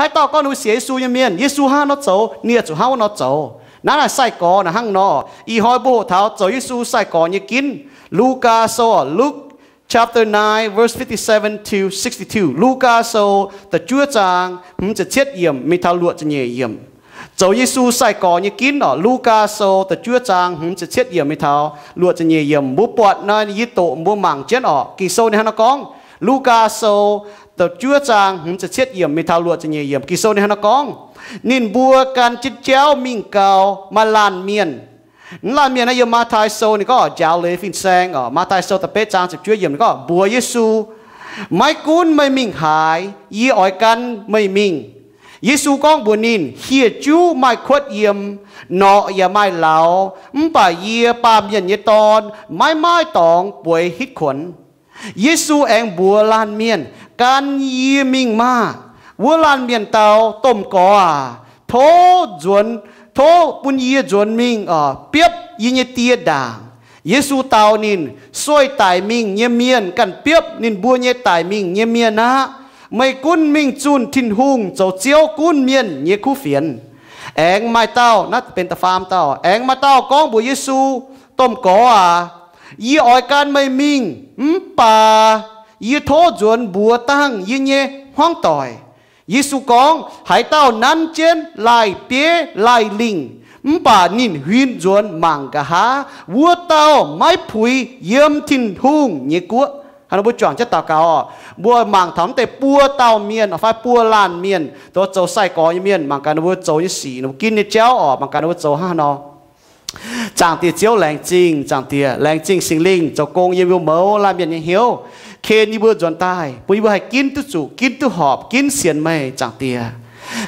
Haaix dauh gorngv ninh mbuo sienx Yesu nyei mienh, Yesu hnangv haaix nor zoux, ninh yaac zuqc hnangv wuov nor zoux. Naaiv naaic sai-gorx naaic hnangv nor. Ih hnoi mbuo hoqc taux zoux Yesu sai-gorx nyei ginv. Lugaa Sou, Luke chapter nine, verse fifty-seven to sixty-two. Lugaa Sou da'juov zaang hmz ziepc cietv yiemc mingh taux luoqc ziepc nyeic yiemc. Zoux Yesu sai-gorx nyei ginv oc. Lugaa Sou da'juov zaang hmz ziepc cietv yiemc mingh taux luoqc ziepc nyeic yiemc. Mbuo buatc nor, yie doqc mbuo mangc jienv oc. Ging-Sou ninh hnangv nor gorngv, Lugaa Sou da'juov zaang hmz ziepc cietv yiemc mingh taux luoqc ziepc nyeic yiemc. Ging-Sou ninh hnangv nor gorngv, ninh mbuo gan jienv jauv mingh gau, maaih laanh mienh. Mv laanh mienh naaiv yiem Matv^tai Sou ninh gorngv njaaux leiz fin-saeng oc. Matv^tai Sou da'betv zaang ziepc juov yiemc ninh gorngv mbuox Yesu, maiv gunv meih mingh haaix, yie oix gan meih mingh. Yesu gorngv mbuox ninh, hieh juv maaih kuotv yiem, norqc yaac maaih lauz, mv baac yie, Baamh Mienh nyei Dorn, maiv maaih dorngx bueix hitv kuonx. Yesu aengx mbuox laanh mienh, gan yie mingh maah! Wuov laanh mienh dau, domh gorx aac, tov nzuonx, tov bun yie nzuonx mingh oc, biopv yie nyei die ndaangc. Yesu dau ninh, sueih daic mingh nyei mienh ganh biopv ninh mbuo nyei daic mingh nyei mienh aqv. Meih gunv mingh zunh Tin-Hungh zoux Ziouv gunv mienh nyei kuv fienx. Aengx maaih dauh, naaiv benx da'faam dauh, aengx maaih dauh gorngv mbuox Yesu, domh gorx aac, yie oix gan meih mingh, mv baac yie tov nzuonx mbuox dangh yie nyei hmuangv doic. Yesu gorngv, haaix dauh nanv jienv laih bieiv laih lingh, mv baac ninh huin nzuonx mangc nqa'haav, wuov dauh maiv puix yiem Tin-Hungh nyei guoqv. Hnangv nor mbuo juangc jienv daux gaux oc. Mbuo mangc taux mv deix buo dauh mienh fai buo laanh mienh, zoux sai-gorx nyei mienh, mangc gaax ninh mbuo zoux nyei sic, ninh mbuo ginv nyei jauv oc, mangc gaax ninh mbuo zoux hnangv haaix nor. Zaangc Diex Ziouv, laengz zingh Zaangc Diex, laengz zingh Singx Lingh zoux gong yiem yie mbuo mouz laanh mienh nyei hnyouv, ken yie mbuo nzuonx daaih, bun yie mbuo haih ginv duqv zuqc, ginv duqv horpc, ginv sienx meih, Zaangc Diex.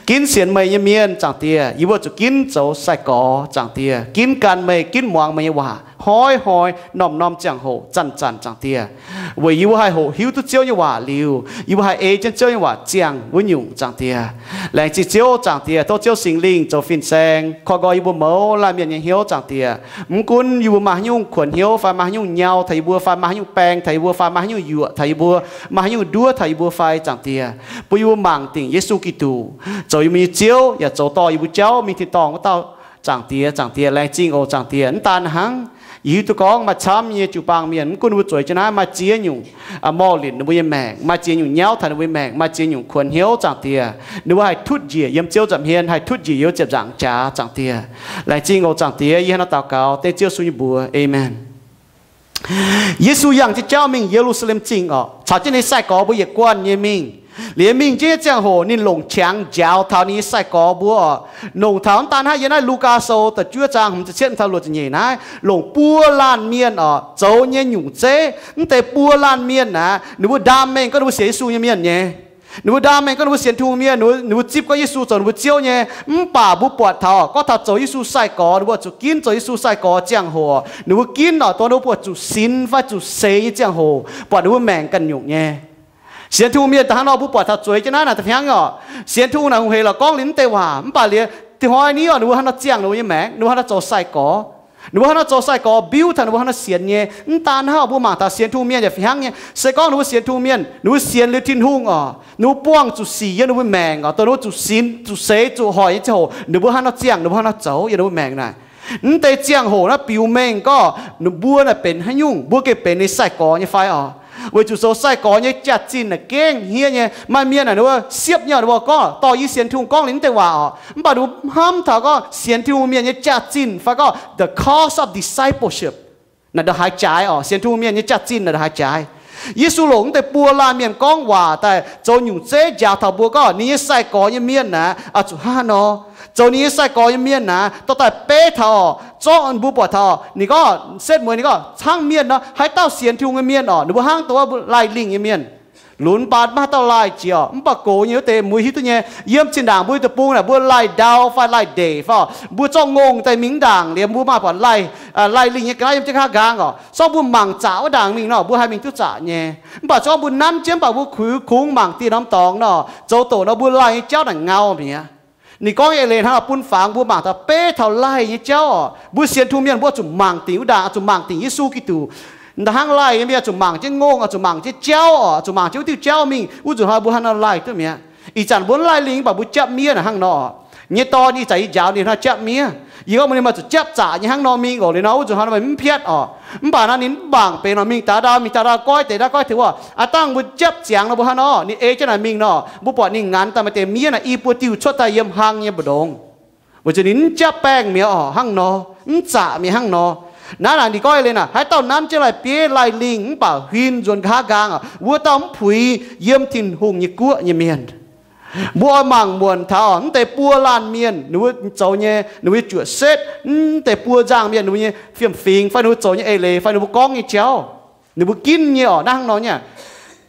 Ginv sienx meih nyei mienh, Zaangc Diex, yie mbuo zuqc ginv zoux sai-gorx, Zaangc Diex, ginv gan meih, ginv muangx meih nyei waac hnoi-hnoi, norm-norm ziangh hoc, zanc-zanc, Zaangc Diex. Weic yie mbuo haih hoqc hiuv duqv Ziouv nyei waac liuz, yie mbuo haih ei jienv Ziouv nyei waac ziangh wuov nyungc, Zaangc Diex. Laengz zingh Ziouv, Zaangc Diex, tov Ziouv Singx Lingh zoux fin-saeng koi nqoi yie mbuo mouz laanh mienh nyei hnyouv, Zaangc Diex. Mv gunv yie mbuo maaih haaix nyungc kuonx hnyouv fai maaih haaix nyungc nyau taux yie mbuo fai maaih haaix nyungc baeng taux yie mbuo fai maaih haaix nyungc yuoqc taux yie mbuo, maaih haaix nyungc nduov taux yie mbuo fai, Zaangc Diex, bun yie mbuo mangc dingc Yesu Giduc zoux yie mbuo nyei Ziouv yaac zoux dorh yie mbuo jauv mingh tin-dorngh wuov dauh. Zaangc Diex, Zaangc Diex, laengz zingh oc, Zaangc Diex. Mv daan hnangv, yie hiuv duqv gorngv maaih camv nyei jiu-baang mienh, mv gunv ninh mbuo zueiz jienv naaiv, maaih ziex nyungc morh linc ninh mbuo nyei maengc, maaih ziex nyungc nyauv taux ninh mbuo nyei maengc, maaih ziex nyungc kuonx hnyouv, Zaangc Diex. Ninh mbuo haih tutv njiec yiem Ziouv nza'hmien, haih tutv njiec yiem Ziepc Nzaangc Jaax, Zaangc Diex. Laengz zingh oc, Zaangc Diex. Yie hnangv naaiv daux gaux dengv Ziouv Yesu nyei mbuox. Aamen. Yesu yangh jienv jauv mingh Ye^lu^saa^lem Zingh oc, caux jienv ninh nyei sai-gorx mbuo yietc guanh nyei mingh. Liuz mingh jienv nyei ziangh hoc ninh longc qangx njaaux taux ninh nyei sai-gorx mbuo oc. Longc taux mv daan hnangv yiem naaiv Lugaa Sou da'juov zaang hmz ziepc cietv taux luoqc ziepc nyeic naaiv, longc buo laanh mienh oc, zoux nyei nyungc zeiv. Mv deix buo laanh mienh aav, ninh mbuo ndaam mengh gorngv ninh mbuo sienx Yesu nyei mienh nyei. Ninh mbuo ndaam mengh gorngv ninh mbuo sienx Tin-Hungh mienh, ninh mbuo zipv gorngv Yesu zoux ninh mbuo Ziouv nyei. Mv baac mbuo buatc taux, gorngv taux zoux Yesu sai-gorx, ninh mbuo zuqc ginv zoux Yesu sai-gorx ziangh hoc, ninh mbuo ginv oc, dongh ninh mbuo buatc zuqc sinx fai zuqc seix nyei ziangh hoc, buatc ninh mbuo maengc ganh nyungc nyei. Sienx Tin-Hungh mienh da'hnangv nor, mbuo buatc taux zueiz jienv naaiv naaic da'fangv oc. Sienx Tin-Hungh naaic hungh heix lorqc gorngv liuz mv deix waac, mv baac liuz, dinh hnoi ni oc, ninh mbuo haaix nor ziangh ninh mbuo nyei maengc, ninh mbuo haaix nor zoux sai-gorx, ninh mbuo haaix nor zoux sai-gorx biux taux ninh mbuo haaix nor sienx nyei. Mv daan hnangv, mbuo mangc taux sienx Tin-Hungh mienh yaac fih hnangv nyei. Se gorngv ninh mbuo sienx Tin-Hungh mienh, ninh mbuo sienx liuz Tin-Hungh oc, ninh mbuo buangh zuqc sic yiem ninh mbuo maengc oc, dongh ninh mbuo zuqc sinx, zuqc seix, zuqc hoic nyei ziangh hoc, ninh mbuo haaix nor ziangh, ninh mbuo haaix nor zoux yiem ninh mbuo maengc naaic. Mv deix ziangh hoc naaiv biux mengh gorngv ninh mbuo naaic benx haaix nyungc, mbuo gengh benx ninh sai-gorx nyei fai oc. Weic zuqc zoux sai-gorx nyei jaax-zinh naaic gengh hniev nyei. Maaih mienh naaic ninh mbuo siepv nyei, ninh mbuo gorngv dorh yie sienx Tin-Hungh gorngv liuz mv deix waac oc, mv baac ninh mbuo hnamv taux gorngv sienx Tin-Hungh mienh nyei jaax-zinh fai gorngv the cost of discipleship naaic ndongc haaix jaaix oc. Sienx Tin-Hungh mienh nyei jaax-zinh naaic ndongc haaix jaaix. Yesu longc mv deix buo laanh mienh gorngv waac daaih zoux nyungc zeiv njaaux taux mbuo gorngv ninh nyei sai-gorx nyei mienh naaic oix zuqc hnangv haaix nor. Zoux ninh nyei sai-gorx nyei mienh naaic dorh daaih beiv taux oc, zorqv mbuo buatc taux ninh gorngv setv mueiz ninh gorngv caangv mienh nor, haaix dauh sienx Tin-Hungh nyei mienh oc, ninh mbuo hnangv dongh wuov laih lingh nyei mienh. Lunx baan maiv haaix dauh laih jiex oc, mv baac gox nyei wuov deix mbuo hiuv duqv nyei. Yiem zinh ndaangc mbuo deic-bung naaic mbuo laih ndau fai laih ndeic fai oc, mbuo zorqv ngongh daaih mingh ndaangc liuz mbuo maaih buatc laih, laih lingh nyei ga'naaiv yiem jienv kaav nqaang oc. Sorng mbuo mangc zaqc wuov ndaangc mingh nor, mbuo haih mingh duqv zaqc nyei. Mv baac se gorngv mbuo nanv jienv mv baac mbuo kuix kungx mangc dieh norm dorngx nor, zoux doqc nor mbuo laih nyei jauv naaic ngau mi'aqv. Ninh gorngv eix leiz hnangv nor bun fangx mbuo mangc taux beiv taux laih nyei jauv oc. Mbuo sienx Tin-Hungh mienh mbuo zuqc mangc dingc wuov ndaangc, zuqc mangc dingc Yesu Giduc. Nda'hnangv laih nyei mienh zuqc mangc jienv ngongh, zuqc mangc jienv jauv oc, zuqc mangc jienv wuov diuh jauv mingh, wuov nzunc hnoi mbuo hnangv nor laih duqv mi'aqv. Ih zanc mbuo mv laih lingh mv baac mbuo japv miev naaic hnangv nor. Nyei dorn ih zanc yie njaaux ninh hnangv japv miev. Yie gorngv mbuox ninh maaih zuqc japv zaqc nyei hnangv nor mingh oc. Liuz nor wuov nzunc hnoi nor meih mv piatv oc. Mv baac naaiv ninh mv mangc benx nor mingh daaih ndau, mingh daaih ndau goiv deix ndau goiv deix wuov. Aav dangh mbuo japv ziangx nor mbuo hnangv nor, ninh ei jienv naaic mingh nor, mbuo buatc ninh nganx daaih maaih deix miev naaic i buo diuh cuotv daaih yiem hlang nyei mbu'ndongx. Weic zuqc ninh mv japv baengh mi'aqv oc, hnangv nor, mv zaqc mi'aqv hnangv nor. Naaiv naaic ninh gorngv eix leiz naaic, haaix dauh nanv jienv laih bieiv laih lingh mv baac huin nzuonx nqa'haav nqaang oc, wuov dauh mv puix yiem Tin-Hungh nyei guoqv nyei mienh. Mbuo oix mangc muonc taux mv deix buo laanh mienh, ninh mbuo zoux nyei, ninh mbuo nyei juoqc setv, mv deix buo nzangc mienh, ninh mbuo nyei fiem-fingx fai ninh mbuo zoux nyei eix leiz fai ninh mbuo gorngv nyei jauv, ninh mbuo ginv nyei oc, naaiv hnangv nor nyei.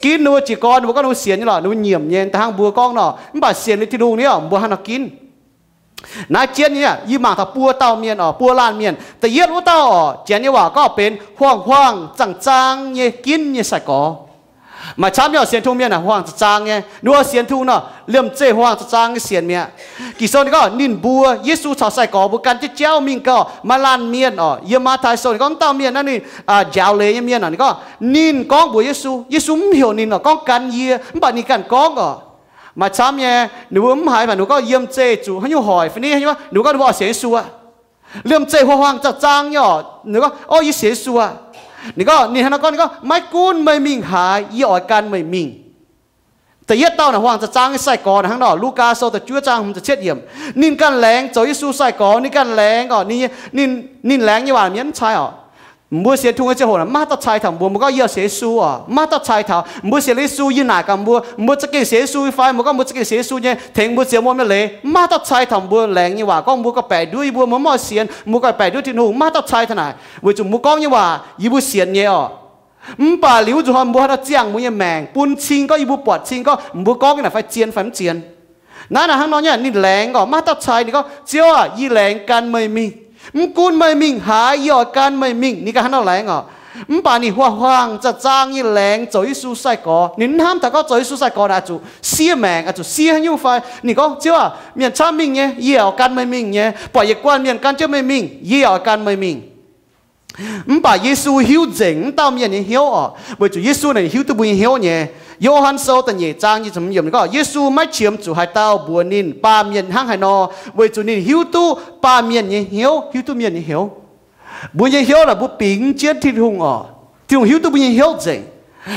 Ginv ninh mbuo jiez gorn, ninh mbuo gorngv ninh mbuo sienx nyei lorqc, ninh mbuo nyiemc nyei, da'hnangv mbuo gorngv nor, mv baac sienx liuz Tin-Hungh nyei oc, mbuo hnangv nor ginv. Naaiv jienv nyei, yie mangc taux buo dauh mienh oc, buo laanh mienh. Da'yietv wuov dauh oc, Janx nyei waac gorngv benx huaang-huaang zaang-zaang nyei ginv nyei sai-gorx. Maaih camv nyei oc, sienx Tin-Hungh mienh aah, huaang-huaang zaang-zaang nyei. Ninh mbuo sienx Tin-Hungh nor, liemh zeih huaang-huaang zaang-zaang nyei sienx mi'aqv. Ging-Sou ninh gorngv ninh mbuo, Yesu caux sai-gorx mbuo gan jienv jauv mingh gau, maaih laanh mienh oc, yiem Matv^tai Sou ninh gorngv dauh mienh naaiv ninh njaaux leiz nyei mienh oc, ninh gorngv, ninh gorngv mbuox Yesu, Yesu mv heuc ninh oc, gorngv gan yie, mv baac ninh ganh gorngv oc. Maaih camv nyei, ninh mbuo mv haiz, mv baac ninh mbuo gorngv yiem zeih zuqc haaix nyungc hoic fai ni haaix nyungc, ninh mbuo gorngv ninh mbuo oix sienx Yesu aqv. Liemh zeih huaang-huaang zaang-zaang nyei oc, ninh gorngv, O, yie sienx Yesu aqv. Ninh gorngv, ninh hnangv nor gorngv, ninh gorngv, Maiv gunv meih mingh haaix, yie oix gan meih mingh. Da'yietv dauh naaic huaang-huaang zaang-zaang nyei sai-gorx naaic hnangv nor, Lugaa Sou da'juov zaang hmz ziepc cietv yiemc. Ninh ganh laengz zoux Yesu sai-gorx, ninh ganh laengz oc, ninh, ninh laengz nyei waac mienh mv cai oc. Mbuo sienx Tin-Hungh nyei ziangh hoc naaic maiv dauh cai taux mbuo, mbuo gorngv yie sienx Yesu oc, maiv dauh cai taux. Mbuo sienx Yesu, yie naaic gaax mbuo, mbuo za'gengh sienx Yesu fai? Mbuo gorngv mbuo za'gengh sienx Yesu nyei, tengx mbuo ziouc muonh nyei leiz, maiv dauh cai taux mbuo laengz nyei waac, gorngv mbuo gauh baeqc nduov yie, mbuo maiv oix sienx, mbuo gauh baeqc nduov Tin-Hungh, maiv dauh cai taux naaic, weic zuqc mbuo gorngv nyei waac yie mbuo sienx nyei oc. Mv baac liuz wuov nzunc hnoi mbuo haaix nor ziangh mbuo nyei maengc, bun cing gorngv yie mbuo buatc cing gorngv mbuo gorngv nyei naaic fai zien fai mv zien. Naaiv naaic hnangv nor nyei, ninh laengz oc, maiv dauh cai, ninh gorngv, Ziouv aac, yie laengz gan meih mingh. Mv gunv meih mingh haaix, yie oix gan meih mingh. Ninh ganh hnangv nor laengz oc. Mv baac ninh huaang-huaang zaang-zaang nyei laengz zoux Yesu sai-gorx. Ninh mv hnamv taux gorngv zoux Yesu sai-gorx naaic zuqc siev maengc, zuqc siev haaix nyungc fai. Ninh gorngv, Ziouv aac, mienh camv mingh nyei, yie oix gan meih mingh nyei. Buatc yietc guanh mienh gan jienv meih mingh, yie oix gan meih mingh. Mv baac Yesu hiuv nzengc wuov dauh mienh nyei hnyouv oc, weic zuqc Yesu naaic hiuv duqv mbuo nyei hnyouv nyei. Yo^han Sou da'nyeic zaang nyic ziepc hmz yiemc ninh gorngv, Yesu maiv qiemx zuqc haaix dauh mbuox ninh baamh mienh hnangv haaix nor, weic zuqc ninh hiuv duqv baamh mienh nyei hnyouv, hiuv duqv mienh nyei hnyouv. Mbuo nyei hnyouv naaic mbuo bingx jienv Tin-Hungh oc. Tin-Hungh hiuv duqv mbuo nyei hnyouv nzengc.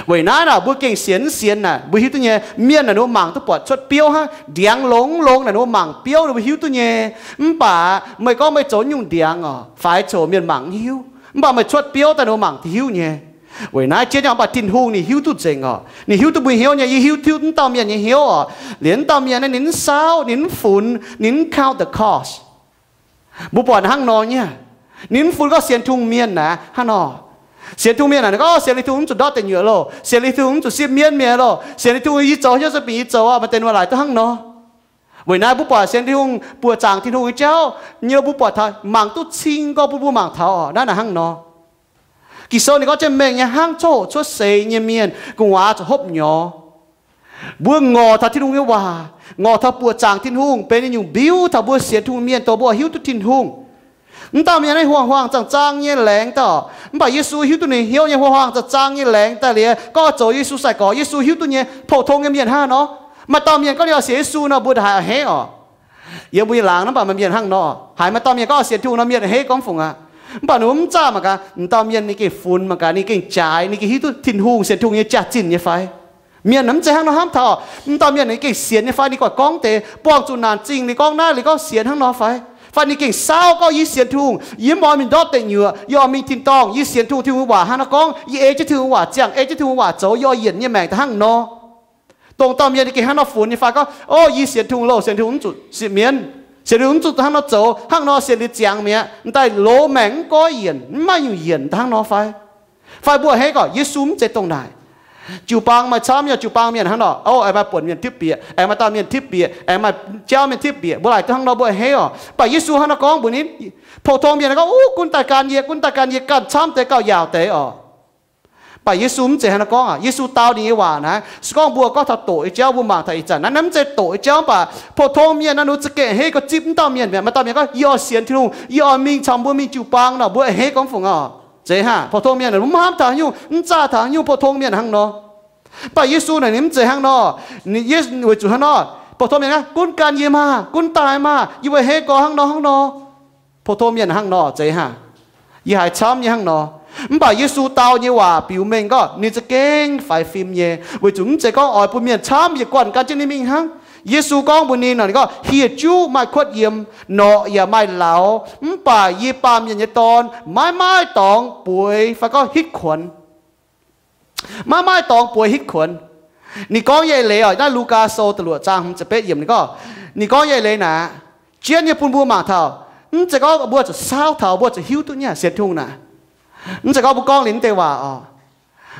Weic naaiv naaic mbuo gengh sienx mv sienx naaic mbuo hiuv duqv nyei. Mienh naaic ninh mbuo mangc duqv buatc cuotv biouv hnangv, ndiangx longx longx naaic ninh mbuo mangc biouv ninh mbuo hiuv duqv nyei. Mv baac meih gorngv meih zoux nyungc ndiangx oc, faix coc mienh mangc mv hiuv. Mv baac meih cuotv biouv daaih ninh mbuo mangc hiuv nyei. Weic naaiv jienv nyei, mv baac Tin-Hungh ninh hiuv duqv nzengc oc. Ninh hiuv duqv mbuo hnyouv nyei. Yie hiuv duqv wuov dauh mienh nyei hnyouv oc. Liuz wuov dauh mienh naaiv ninh mv saauv, ninh mv funx, ninh mv count the cost. Mbuo buatc hnangv nor nyei. Ninh mv funx gorngv sienx Tin-Hungh mienh naaic hnangv nor. Sienx Tin-Hungh mienh naaic, ninh gorngv, Sienx liuz Tin-Hungh mv zuqc ndortv deic nyuoqc loh. Sienx liuz Tin-Hungh mv zuqc sipv mienv mi'aqv loh. Sienx liuz Tin-Hungh yie zoux hnyouv se bingx yie zoux aqv, maaih deix ninh mbuo laaic duqv hnangv nor. Weic naaiv mbuo buatc sienx Tin-Hungh buoqc zaangc Tin-Hungh nyei jauv nyei, mbuo buatc taux mangc duqv cing gorngv bun mbuo mangc taux oc, naaiv naaic hnangv nor. Ging-Sou ninh gorngv jienv mengh nyei hnangv coqv hoqc cuotv seix nyei mienh, gu'nguaaz zuqc hopv nyorx. Mbuo ngorc taux Tin-Hungh nyei waac, ngorc taux buoqc zaangc Tin-Hungh benx nyei nyungc mbiuv taux mbuo sienx Tin-Hungh mienh dongh mbuo hiuv duqv Tin-Hungh. Wuov dauh mienh naaiv huaang-huaang zaang-zaang nyei laengz daaih, mv baac Yesu hiuv duqv ninh hnyouv nyei huaang-huaang zaang-zaang nyei laengz daaih liuz, gorngv zoux Yesu sai-gorx, Yesu hiuv duqv nyei. Pou-tong nyei mienh hnangv nor, maaih dauh mienh gorngv ninh oix sienx Yesu nor, mbuo ndaaih haiz oix henv oc. Yiem mbuo nyei laangz naaiv mv baac maaih mienh hnangv nor, haiz maaih dauh mienh gorngv sienx Tin-Hungh nor, mienh henv gorngv fungc aqv. Mv baac ninh mbuo mv zaah mangc gaax, m'dauh mienh ninh gengh funx mangc gaax, ninh gengh jaaix, ninh gengh hiuv duqv Tin-Hungh, sienx Tin-Hungh nyei jaax-zinh nyei fai? Mienh mv zeiz hnangv nor hnamv taux. M'dauh mienh ninh gengh sienx nyei fai? Ninh gorngv deix buangh zuqc naanc zingh, ninh gorngv naaiv, ninh gorngv sienx hnangv nor fai? Fai ninh gengh saauv gorngv, Yie sienx Tin-Hungh, yie mv oix mingh ndortv deic nyuoqc, yie oix mingh tin-dorngh, yie sienx Tin-Hungh, Tin-Hungh waac hnangv nor gorngv, yie ei jienv Tin-Hungh waac ziangh, ei jienv Tin-Hungh waac zoux, yie oix yienc nyei maengc daaih hnangv nor. Dongh dauh mienh ninh gengh hnangv nor funx nyei fai gorngv, O, yie sienx Tin-Hungh loh, sienx Tin-Hungh mv zuqc sipv mienv, sienx Tin-Hungh mv zuqc hnangv nor zoux, hnangv nor sienx liuz ziangx mi'aqv, m'daaih loz maengc mv goiv yienc, mv maaih nyungc yienc daaih hnangv nor fai? Fai mbuo henv gorngv Yesu mv zeiz dongh naaic. Jiu-baang maaih camv nyei, jiu-baang mienh hnangv nor, O, aengx maaih buonc mienh tipv bieqc, aengx maaih dauh mienh tipv bieqc, aengx maaih jauv mienh tipv bieqc, mbuo laaic duqv hnangv nor mbuo henv oc. Mv baac Yesu hnangv nor gorngv mbuox ninh, pou-tong mienh gorngv, O, gunv daaih gan yie, gunv daaih gan yie, ganh camv deix gauh yaauc deix oc. Mv baac Yesu mv zeiz hnangv nor gorngv aqv. Yesu dau ninh nyei waac naaiv, se gorngv mbuo gorngv taux doqc nyei jauv, mbuo mangc taux ih zanc naaiv, mv zeiz doqc nyei jauv, mv baac pou-tong mienh naaiv, ninh mbuo za'gengh henv gorngv zipv wuov dauh mienh mi'aqv. Maaih dauh mienh gorngv, Yie oix sienx Tin-Hungh, yie oix mingh caux mbuo mingh jiu-baang nor, mbuo henv gorngv fungc oc. Zeiz hnangv, pou-tong mienh mv hnamv taux haaix nyungc, mv zaah taux haaix nyungc, pou-tong mienh hnangv nor. Mv baac Yesu naaic ninh mv zeiz hnangv nor. Ninh, Yesu weic zuqc hnangv nor, pou-tong mienh gunv gan yie maah, gunv daaih maah, yie mbuo hei gorx hnangv nor hnangv nor. Pou-tong mienh hnangv nor zeiz hnangv. Yie haiz camv nyei hnangv nor. Mv baac Yesu dau nyei waac biux mengh gorngv ninh za'gengh faix fim nyei, weic zuqc mv zeiz gorngv oix bun mienh camv yietc guanh gan jienv ninh mingh hnangv. Yesu gorngv mbuox ninh nor, ninh gorngv, hieh juv maaih kuotv yiem, norqc yaac maaih lauz, mv baac yie, Baamh Mienh nyei Dorn, maiv maaih dorngx bueix fai gorngv hitv kuonx. Maiv maaih dorngx bueix hitv kuonx. Ninh gorngv nyei eix leiz oc, naaiv Lugaa Sou da'luoqc zaang hmz ziepc betv yiemc ninh gorngv, ninh gorngv nyei eix leiz naaic, jienv nyei bun mbuo mangc taux, mv zeiz gorngv mbuo zuqc saauv taux, mbuo zuqc hiuv duqv nyei sienx Tin-Hungh naaic. Mv zeiz gorngv mbuo gorngv liuz mv deix waac oc,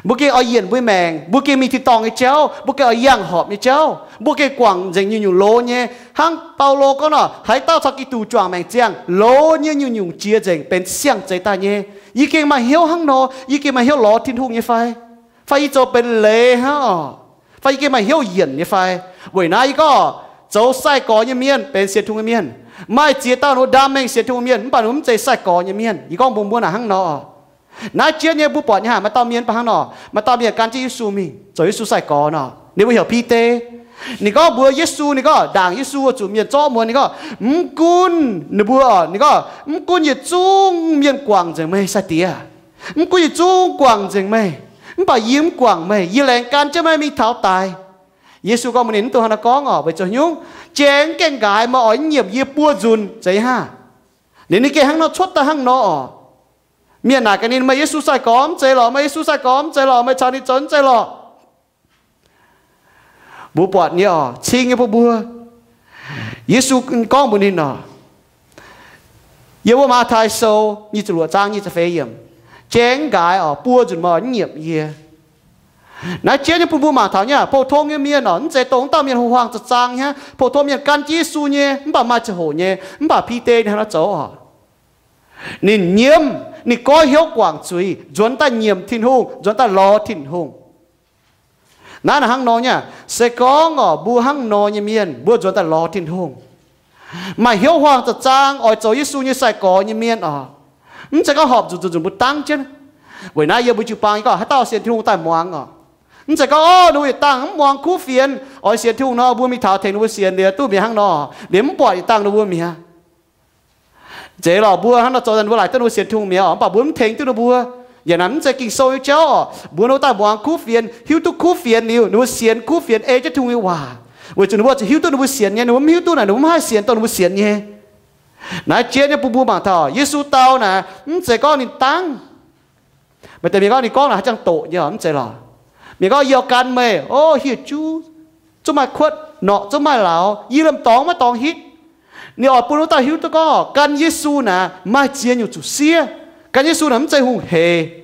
mbuo gengh oix yienc mbuo maengc, mbuo gengh mingh tin-dorngh nyei jauv, mbuo gengh oix yangh horpc nyei jauv, mbuo gengh guangc nzengc nyungc-nyungc loz nyei, hnangv Baulo gorngv nor, haaix dauh caux Giduc juangc maengc ziangh, loz nyei nyungc-nyungc jiex nzengc benx siang-zeix daaih nyei. Yie gengh maaih hnyouv hnangv nor, yie gengh maaih hnyouv lorz Tin-Hungh nyei fai? Fai yie zoux benx leiz hnangv oc? Fai yie gengh maaih hnyouv yienc nyei fai? Weic naaiv yie gorngv, zoux sai-gorx nyei mienh benx sienx Tin-Hungh nyei mienh. Maaih ziex dauh ninh mbuo ndaam mengh sienx Tin-Hungh mienh, mv baac ninh mbuo mv zeiz sai-gorx nyei mienh. Yie gorngv mbuox mbuo naaic hnangv nor. Naaiv jienv nyei mbuo buatc nyei haic, maaih dauh mienh mv baac hnangv nor, maaih dauh mienh gan jienv Yesu mingh, zoux Yesu sai-gorx nor. Ninh mbuo heuc Bide. Ninh gorngv mbuox Yesu, ninh gorngv ndaangc Yesu zuqc mienh zorqv muonz, ninh gorngv, mv gunv ninh mbuo, ninh gorngv, mv gunv yietc zungv mienh guangc nzengc meih, sai-diex, mv gunv yietc zungv guangc nzengc meih, mv baac yie mv guangc meih. Yie laengz gan jienv meih mingh taux daic. Yesu gorngv mbuox ninh, mv dungx hnangv naaiv gorngv oc. Weic zuqc nyungc, jai mv gaengh nqaaix, meih oix nyiemc yie buo nzunc, zeiz hnangv. Ninh, ninh gengh hnangv nor cuotv daaih hnangv nor oc. Mienh naaic gaax ninh, meih Yesu sai-gorx mv zeiz lorqc, meih Yesu sai-gorx mv zeiz lorqc, meih caux ninh zoux mv zeiz lorqc. Mbuo buatc nyei oc, cing nyei bun mbuo. Yesu gorngv mbuox ninh oc, yiem wuov Matv^tai Sou nyic ziepc luoqc zaang nyic ziepc feix yiemc, jai mv nqaaix oc, buo nzunc meih oix nyiemc yie. Naaiv jienv nyei bun mbuo mangc taux nyei, pou-tong nyei mienh oc, mv zeiz dongh wuov dauh mienh hungh huaang za'zaang hnangv. Pou-tong mienh gan jienv Yesu nyei, mv baac maaih ziangh hoc nyei, mv baac Bide ninh hnangv nor zoux oc. Ninh nyiemv, ninh goiv hnyouv guangc zuiz, nzuonx daaih nyiemc Tin-Hungh, nzuonx daaih lorz Tin-Hungh. Naaiv naaic hnangv nor nyei, se gorngv oc, mbuo hnangv nor nyei mienh, mbuo nzuonx daaih lorz Tin-Hungh, maaih hnyouv huaang za'zaang oix zoux Yesu nyei sai-gorx nyei mienh oc, mv zeiz gorngv horpc nzunc nzunc nzunc mbuo dangv jienv. Weic naaiv yiem mbuo jiu-baang gorngv haaix dauh sienx Tin-Hungh daaih muangx oc. Mv zeiz gorngv, o, ninh mbuo yietc dangh mv muangx kuv fienx oix sienx Tin-Hungh nor, mbuo mingh taux tengx ninh mbuo sienx liuz duqv mi'aqv hnangv nor, liuz mv buatc yietc dangh ninh mbuo mi'aqv. Zeiz lorqc, mbuo hnangv nor zoux, ninh mbuo laaic duqv ninh mbuo sienx Tin-Hungh mi'aqv oc, mv baac mbuo mv tengx duqv ninh mbuo. Yaac naaic mv zeiz Ging-Sou nyei jauv oc. Mbuox ninh mbuo daaih muangx kuv fienx, hiuv duqv kuv fienx liuz, ninh mbuo sienx kuv fienx ei jienv Tin-Hungh nyei waac, weic zuqc ninh mbuo zuqc hiuv duqv ninh mbuo sienx nyei. Ninh mbuo mv hiuv duqv naaic, ninh mbuo mv haih sienx dongh ninh mbuo sienx nyei. Naaiv jienv nyei bun mbuo mangc taux Yesu dau naaic, mv zeiz gorngv ninh dangv. Maaih deix mienh gorngv ninh gorngv naaic haaix jangx doqc nyei oc, mv zeiz lorqc. Mienh gorngv, yie oix gan meih, o, hieh juv zungv maaih kuotv, norqc zungv maaih lauz, yie liemh dorngx maiv dorngx hitv. Ninh oix bun wuov dauh hiuv duqv gorngv gan Yesu naaic maaih ziex nyungc zuqc siev. Gan Yesu naaic mv zeiz hungh hec.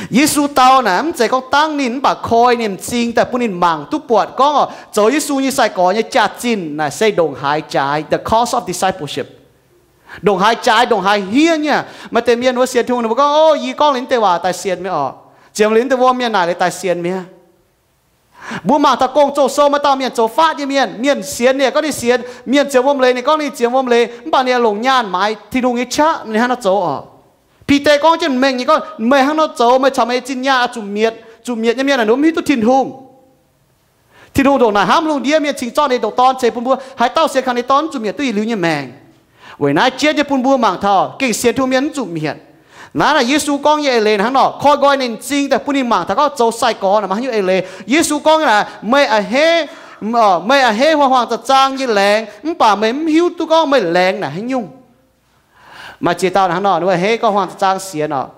Yesu dau naaic mv zeiz gorngv dangv ninh, mv baac koi ninh m'zing daaih bun ninh mangc duqv buatc gorngv oc, zoux Yesu nyei sai-gorx nyei jaax-zinh naaic se ndongc haaix jaaix, the cost of discipleship. Ndongc haaix jaaix, ndongc haaix hniev nyei. Maaih deix mienh wuov sienx Tin-Hungh ninh mbuo gorngv, o, yie gorngv liuz deix waac daaih sienx mi'aqv oc. Ziemx liuz deix wuom mienh naaic liuz daaih sienx mi'aqv. Mbuo mangc taux Gong-Zoh sou maaih dauh mienh zoux faatv nyei mienh. Mienh sienx ninh gorngv ninh sienx, mienh ziemx wuom leiz ninh gorngv ninh ziemx wuom leiz, mv baac ninh longc nyaanh maaiz Tin-Hungh nyei qaqv, ninh hnangv naaiv zoux oc. Bide gorngv jienv mengh nyei gorngv, meih hnangv nor zoux, meih caux meih nyei zinh nyaanh oix zuqc mietc. Zuqc mietc nyei mienh naaic ninh mv hiuv duqv Tin-Hungh. Tin-Hungh ndongc naaic hnamv lungh ndiev, mienh cingx zorqv ninh ndongc Dorn ceix bun mbuo. Haaix dauh sienx kaux ninh Dorn mv zuqc mietc duqv yietc liuz nyei maengc. Weic naaiv jienv nyei bun mbuo mangc taux gengh sienx Tin-Hungh mienh mv zuqc mietc. Naaiv naaic Yesu gorngv nyei eix leiz hnangv nor, koi nqoi ninh m'zing daaih bun ninh mangc taux gorngv zoux sai-gorx naaic maaih haaix nyungc eix leiz. Yesu gorngv naaic, meih a'hneiv, meih a'hneiv huaang-huaang za'zaang nyei laengz, mv baac meih mv hiuv duqv gorngv meih laengz naaic haaix nyungc. Maaih ziex dauh hnangv nor, ninh mbuo a'hneiv gorngv huaang za'zaang sienx oc.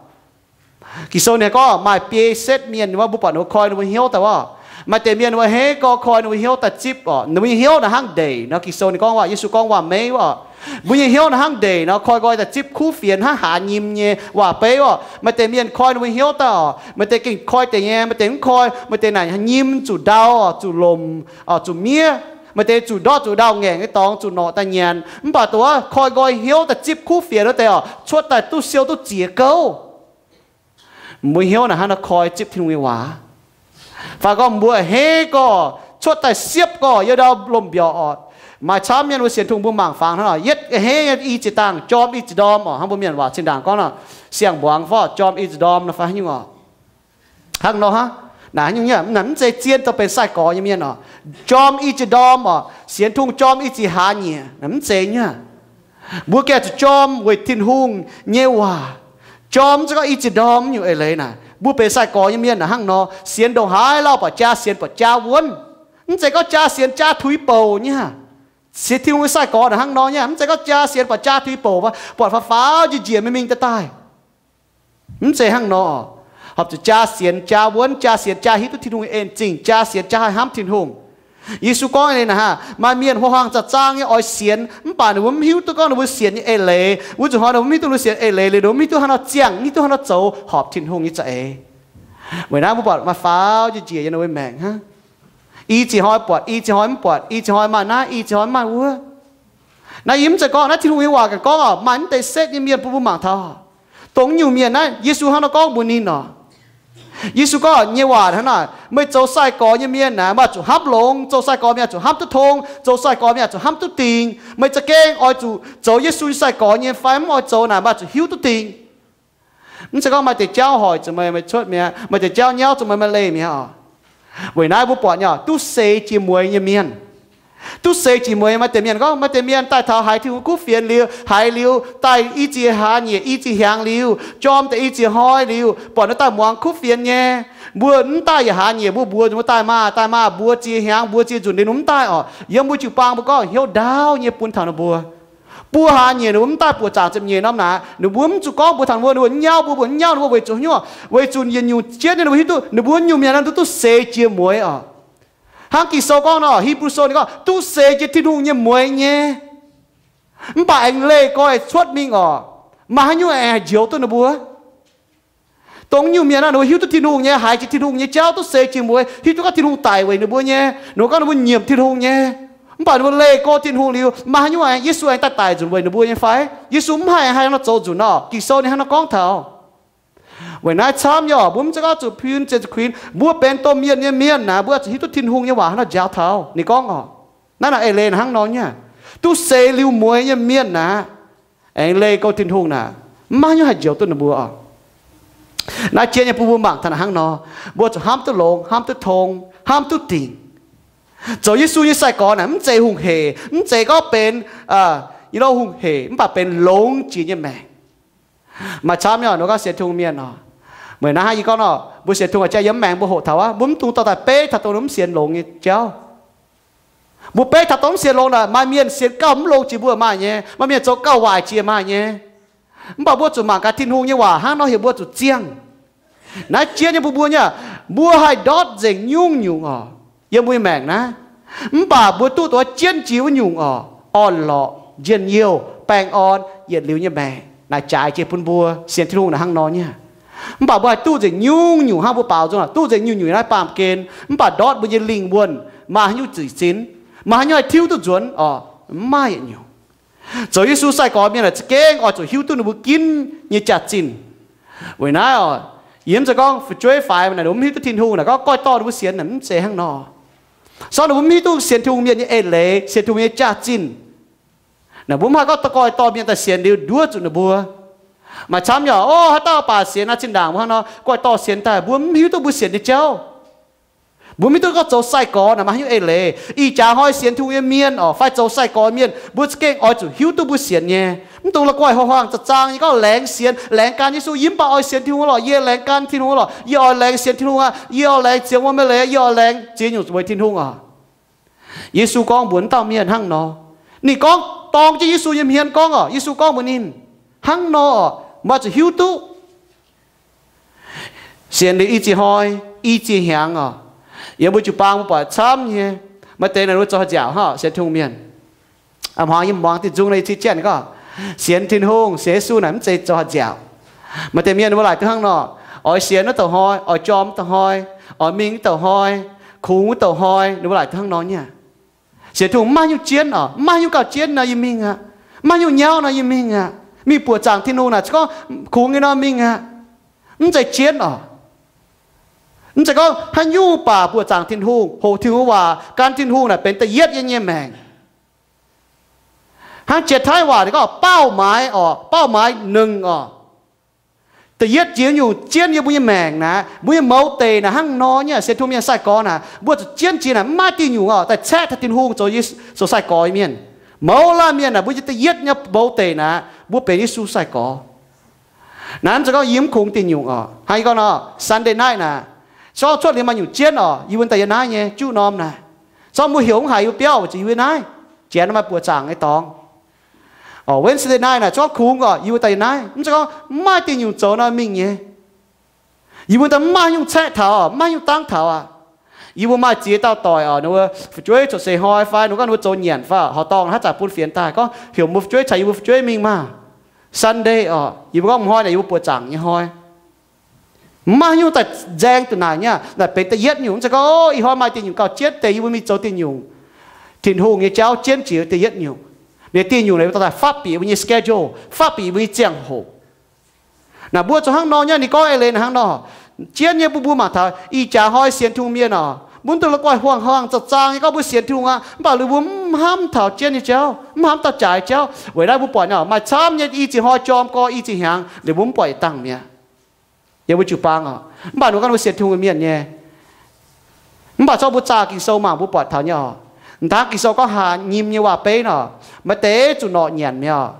Ging-Sou ninh gorngv maaih biei setv mienh, ninh mbuo mbuo buatc ninh mbuo koi ninh mbuo hnyouv daaih wuov. Maaih deix mienh ninh mbuo a'hneiv gorngv koi ninh mbuo hnyouv daaih zipv oc. Ninh mbuo nyei hnyouv naaic hnangv ndeic nor. Ging-Sou ninh gorngv waac, Yesu gorngv waac-meiv wuov oc. Mbuo nyei hnyouv naaic hnangv ndeic nor, koi nqoi daaih zipv kuv fienx hnangv haaz nyim nyei waac-beiv oc. Maaih deix mienh koi ninh mbuo hnyouv daaih oc, maaih deix gengh koi deix nyei, maaih deix mv koi, maaih deix naaic nyim zuqc ndau oc, zuqc lomc oc, zuqc miev. Maaih deix zuqc ndortv zuqc ndau ngaengc nyei dorngx zuqc norqc daaih nyanc. Mv baac dongh wuov koi nqoi hnyouv daaih zipv kuv fienx wuov deix oc, cuotv daaih duqv siou duqv ziex gouv. Mbuo hnyouv naaic hnangv nor koi zipv Tin-Hungh nyei waac. Fai gorngv mbuo a'hneiv gorx, cuotv daaih siepv gorx yiem ndau lomh mbiaauc oc. Maaih camv mienh mbuo sienx Tin-Hungh mbuo mangc fangx hnangv nor, yietv a'hneiv nyei i ziex dangh jorm i ziex ndorm oc. Hnangv mbuo mienh waac zinh ndaangc gorngv nor, siang-mbuangz fai jorm i ziex ndorm nor fai haaix nyungc oc. Hnangv nor hnangv. Naaiv nyungc nyei, mv zeiz zien zoux benx sai-gorx nyei mienh oc. Jorm i ziex ndorm oc, sienx Tin-Hungh jorm i ziex hlaax nyieqc, mv zeiz nyei. Mbuo gengh zuqc jorm weic Tin-Hungh nyei waac. Jorm mv zeiz gorngv i ziex ndorm nyungc eix leiz naaic. Mbuo benx sai-gorx nyei mienh naaic hnangv nor, sienx ndongc haaix lauh buatc jaa sienx buatc jaa wuonv. Mv zeiz gorngv jaa sienx jaa tuix bouc nyei. Sienx Tin-Hungh nyei sai-gorx naaic hnangv nor nyei. Mv zeiz gorngv jaa sienx buatc jaa tuix bouc, buatc faaux faaux njiec njiec mingh mingh daaih daaih. Mv zeiz hnangv nor. Horpc zuqc jaa sienx jaa wuonv, jaa sienx jaa hiuv duqv Tin-Hungh nyei en zingh, jaa sienx jaa haih hnamv Tin-Hungh. Yesu gorngv nyei naaic, maaih mienh huaang-huaang zaah zaang nyei oix sienx, mv baac ninh mbuo mv hiuv duqv gorngv ninh mbuo sienx nyei eix leiz. Wuov zuqc hnoi ninh mbuo mv hiuv duqv ninh mbuo sienx eix leiz liuz, ninh mbuo mv hiuv duqv haaix nor ziangh, mv hiuv duqv haaix nor zoux horpc Tin-Hungh nyei za'eix. Weic naaiv mbuo buatc maaih faaux njiec njiec yiem ninh mbuo maengc hnangv. I ziex hnoi buatc, i ziex hnoi mv buatc, i ziex hnoi maaih naaiv, i ziex hnoi mv maaih wuov. Naaiv yie mv zeiz gorngv naaiv Tin-Hungh nyei waac ganh gorngv oc, maaih mv deix setv nyei mienh bun mbuo mangc taux. Dongh nyungc mienh naaiv Yesu hnangv nor gorngv mbuox ninh oc. Yesu gorngv nyei waac hnangv naaic, meih zoux sai-gorx nyei mienh naaic, meih zuqc hnamv longx. Zoux sai-gorx mienh zuqc hnamv duqv tong. Zoux sai-gorx mienh zuqc hnamv duqv dingc. Meih za'gengh oix zuqc zoux Yesu nyei sai-gorx nyei fai mv oix zoux naaic, meih zuqc hiuv duqv dingc. Mv zeiz gorngv maaih deix jauv hoic zuqc meih, meih cuotv mi'aqv. Maaih deix jauv nyauv zuqc meih, meih leih mi'aqv oc. Weic naaiv mbuo buatc nyei oc, duqv seix jiex mueiz nyei mienh, duqv seix jiex mueiz. Maaih deix mienh gorngv, maaih deix mienh daaih taux haiz Tin-Hungh kuv fienx liuz, haiz liuz daaih i ziex hlaax nyieqc, i ziex hnyangx liuz, jorm deix i ziex hnoi liuz, buatc ninh daaih muangx kuv fienx nyei. Mbuo mv daaih yietc hlaax nyieqc mbuo mbuox ninh mbuo daaih maah, daaih maah, mbuo ziex hnyangx, mbuo ziex nzunc liuz ninh mbuo mv daaih oc. Yiem mbuo jiu-baang mbuo gorngv hnyouv ndaauv nyei bun taux ninh mbuo. Buo hlaax nyieqc ninh mbuo mv daaih buoqc zaangc ziepc nyeic norm naaic, ninh mbuo mv zuqc gorngv mbuox taux ninh mbuo, ninh mbuo mv nyauv mbuo, mbuo mv nyauv ninh mbuo weic zuqc hnyouv, weic zuqc yietc nyungc jienv ninh mbuo hiuv duqv ninh mbuo nyungc mienh naaiv duqv duqv seix jiex mueiz oc. Hnangv Ging-Sou gorngv nor, Hipv^lu Sou ninh gorngv duqv seix jiex Tin-Hungh nyei mueiz nyei. Mv baac aengx leih gorx cuotv mingh oc, maaih haaix nyungc aengx haih njoux duqv ninh mbuo? Dongh nyungc mienh naaiv ninh mbuo hiuv duqv Tin-Hungh nyei, haiz jiex Tin-Hungh nyei jauv, duqv seix jiex mueiz, hiuv duqv gorngv Tin-Hungh daic weic ninh mbuo nyei, ninh mbuo gorngv ninh mbuo nyiemc Tin-Hungh nyei. Mv baac ninh mbuo leih go Tin-Hungh liuz, maaih haaix nyungc aengx Yesu aengx daaih daic nzunc weic ninh mbuo nyei fai? Yesu mv haih haih nor zoux nzunc nor. Ging-Sou ninh hnangv nor gorngv taux. Weic naaiv camv nyei oc, mbuo mv zeiz gorngv zuqc piun ziec zuqc kuinx. Mbuo benx domh mienh nyei mienh naaic, mbuo zuqc hiuv duqv Tin-Hungh nyei waac hnangv nor njaaux taux ninh gorngv oc. Naaiv naaic eix leiz naaic hnangv nor nyei. Duqv seix liuz mueiz nyei mienh naaic, aengx leih go Tin-Hungh naaic, mv maaih haaix nyungc haih njoux duqv ninh mbuo oc. Naaiv jiex nyei bun mbuo mangc taux naaic hnangv nor, mbuo zuqc hnamv duqv longx, hnamv duqv tong, hnamv duqv dingc. Zoux Yesu nyei sai-gorx naaic mv zeiz hungh hec, mv zeiz gorngv benx, you know, hungh hec, mv baac benx longx jiex nyei maengc. Maaih camv nyei oc, ninh gorngv sienx Tin-Hungh mienh oc. Meih naaiv hnangv yie gorngv nor, mbuo sienx Tin-Hungh jaax yiem maengx mbuo hoqc taux aqv, mbuo mv dungx dorh daaih beiv taux dongh mbuo mv sienx longx nyei jauv. Mbuo beiv taux dongh mv sienx longx naaic, maaih mienh sienx gauh mv longx jiex mbuo maaih nyei, maaih mienh zoux gauh waaic jiex maaih nyei. Mv baac mbuo zuqc mangc gaax Tin-Hungh nyei waac hnangv nor heuc mbuo zuqc ziangh. Naaiv jiex nyei bun mbuo nyei, mbuo haih ndortv nzengc nyungc-nyungc oc, yiem mbuo nyei maengc naaiv. Mv baac mbuo duqv dongh jienv jiex wuov nyungc oc, orn-lorqc, njien-youh, baengh orn, yietc liuz nyei maengc. Naaic jaaix jiex bun mbuo sienx Tin-Hungh naaic hnangv nor nyei. Mv baac mbuo haih duqv nzengc nyungc-nyungc hnangv mbuo baaux nzung, duqv nzengc nyungc-nyungc naaiv baamh gen. Mv baac ndortv mbuo nyei lingh wuonh maaih haaix nyungc zuqc zinh, maaih haaix nyungc haih tiuv duqv nzuonx oc, mv maaih yietc nyungc. Zoux Yesu sai-gorx mienh naaic za'gengh oix zuqc hiuv duqv ninh mbuo ginv nyei jaax-zinh. Weic naaiv oc, yie mv zeiz gorngv fu'jueiv faix naaic ninh mv hiuv duqv Tin-Hungh naaic gorngv goiv dorh ninh mbuo sienx naaic, mv zeiz hnangv nor. Sortv ninh mbuo mv hiuv duqv sienx Tin-Hungh mienh nyei eix leiz, sienx Tin-Hungh mienh nyei jaax-zinh. Naaic mbuo mv haih gorngv goiv dorh mienh daaih sienx liuz nduov zuqc ninh mbuo. Maaih camv nyei oc, haaix dauh baac sienx naaiv zinh ndaangc mbuo hnangv nor goiv dorh sienx daaih, mbuo mv hiuv duqv mbuo sienx nyei jauv. Mbuo mv hiuv duqv gorngv zoux sai-gorx naaic maaih haaix nyungc eix leiz. Ih jaax hnoi sienx Tin-Hungh nyei mienh oc, fai zoux sai-gorx mienh, mbuo za'gengh oix zuqc hiuv duqv mbuo sienx nyei. Mv dungx la'guaih huaang-huaang zaang-zaang nyei gorngv laengz sienx, laengz gan Yesu. Yie mv baac oix sienx Tin-Hungh lorqc, yie laengz gan Tin-Hungh lorqc, yie oix laengz sienx Tin-Hungh aqv, yie oix laengz ziex wuom leiz, yie oix laengz ziex nyungc weic Tin-Hungh oc. Yesu gorngv mbuox wuov dauh mienh hnangv nor. Ninh gorngv dorng jienv Yesu nyei hmien gorngv oc. Yesu gorngv mbuox ninh, hnangv nor oc, meih zuqc hiuv duqv sienx liuz i ziex hnoi, i ziex hnyangx oc. Yiem mbuo jiu-baang mbuo buatc camv nyei. Maaih deix naaic ninh mbuo zoux haaix nziaauc hnangv sienx Tin-Hungh mienh. A'hmuangx yie muangx diuh nzung naaiv yie ciev jienv gorngv, sienx Tin-Hungh, sienx Yesu naaic mv zeiz zoux haaix nziaauc. Maaih deix mienh ninh mbuo laaic duqv hnangv nor, oix sienx wuov douc hnoi, oix jorm wuov douc hnoi, oix mingh wuov douc hnoi, kungx wuov douc hnoi, ninh mbuo laaic duqv hnangv nor nyei. Sienx Tin-Hungh mv maaih nyungc jienv oc, mv maaih nyungc gauh jienv nor yie mingh aqv, mv maaih nyungc nyauv nor yie mingh aqv. Mingh buoqc zaangc Tin-Hungh naaic, gorngv kungx nyei nor mingh aqv. Mv zeiz jienv oc. Mv zeiz gorngv haaix nyungc baac buoqc zaangc Tin-Hungh, hoqc Tin-Hungh waac, gan Tin-Hungh naaic benx da'yietv nyei nyei maengc. Hnangv Janx-Taiv waac ninh gorngv เป้าหมาย oc, เป้าหมายหนึ่ง oc. Da'yietv jiex nyungc jienv yiem mbuo nyei maengc naaic, mbuo nyei mouz deic naaic hnangv nor nyei. Sienx Tin-Hungh mienh sai-gorx naaic, mbuo zuqc jienv jiex naaic mv maaih diuh nyungc oc daaih caeqv taux Tin-Hungh zoux, zoux sai-gorx nyei mienh. Mouz laanh mienh naaic, mbuo nyei da'yietv nyei mouz deic naaic, mbuo benx Yesu sai-gorx. Naaiv mv zeiz gorngv yie mv kungx diuh nyungc oc. Hnangv yie gorngv nor, Sunday night naaic, se gorngv cuotv liuz maaih nyungc jienv oc, yie mbuo daaih yiem naaiv nyei juqv norm naaic. Se gorngv mbuo heuc mv haiz yie mbuo biauv, weic zuqc yie mbuo naaiv janx maaih buoqc zaangc nyei dorngx. Oc, Wednesday night naaic, se gorngv kungx oc, yie mbuo daaih yiem naaiv. Mv zeiz gorngv mv maaih diuh nyungc zoux nor mingh nyei. Yie mbuo daaih mv maaih nyungc caeqv taux, mv maaih nyungc dangv taux aqv. Yie mbuo maaih ziex dauh doic oc, ninh mbuo fu'jueiv cuotv seix hnoi fai ninh mbuo gorngv ninh mbuo zoux nyanc fai horqc dorngh hnangv zanc bun fienx daaih gorngv heuc mbuo fu'jueiv caux yie mbuo fu'jueiv mingh maah. Sunday oc, yie mbuo gorngv hnoi naaic yie mbuo buoqc zaangc nyei hnoi. Mv maaih nyungc daaih nzaeng duqv naaic nyei. Naaic benx da'yietv nyungc, mv zeiz gorngv ih hnoi maaih diuh nyungc gauh jienv deix yie mbuo mingh zoux diuh nyungc. Tin-Hungh nyei jauv jienv jiex da'yietv nyungc. Ninh diuh nyungc naaic daaih fatv bieqc mbuo nyei schedule, fatv bieqc mbuo nyei ziangh hoc. Naaic mbuo zuqc hnangv nor nyei. Ninh gorngv eix leiz naaic hnangv nor, jienv nyei mbuo, mbuo mangc taux ih jaax hnoi sienx Tin-Hungh mienh oc, mbuo mv dungx la'guaih huaang-huaang zaang-zaang nyei gorngv mbuo sienx Tin-Hungh aqv, mv baac liuz mbuo mv hnamv taux jienv nyei jauv, mv hnamv dauh jaaix jauv. Weic naaiv mbuo buatc nyei oc, maaih camv nyei i ziex hnoi jorm gorx i ziex hnyangx liuz mbuo mv buatc yietc dangh mi'aqv. Yiem mbuo jiu-baang oc, mv baac ninh gorngv mbuo sienx Tin-Hungh mienh nyei, mv baac zorqv mbuo zaah Ging-Sou mangc mbuo buatc taux nyei oc. Dangv Ging-Sou gorngv haaz nyim nyei waac-beiv nor, maaih deix zuqc norqc nyanc mi'aqv oc.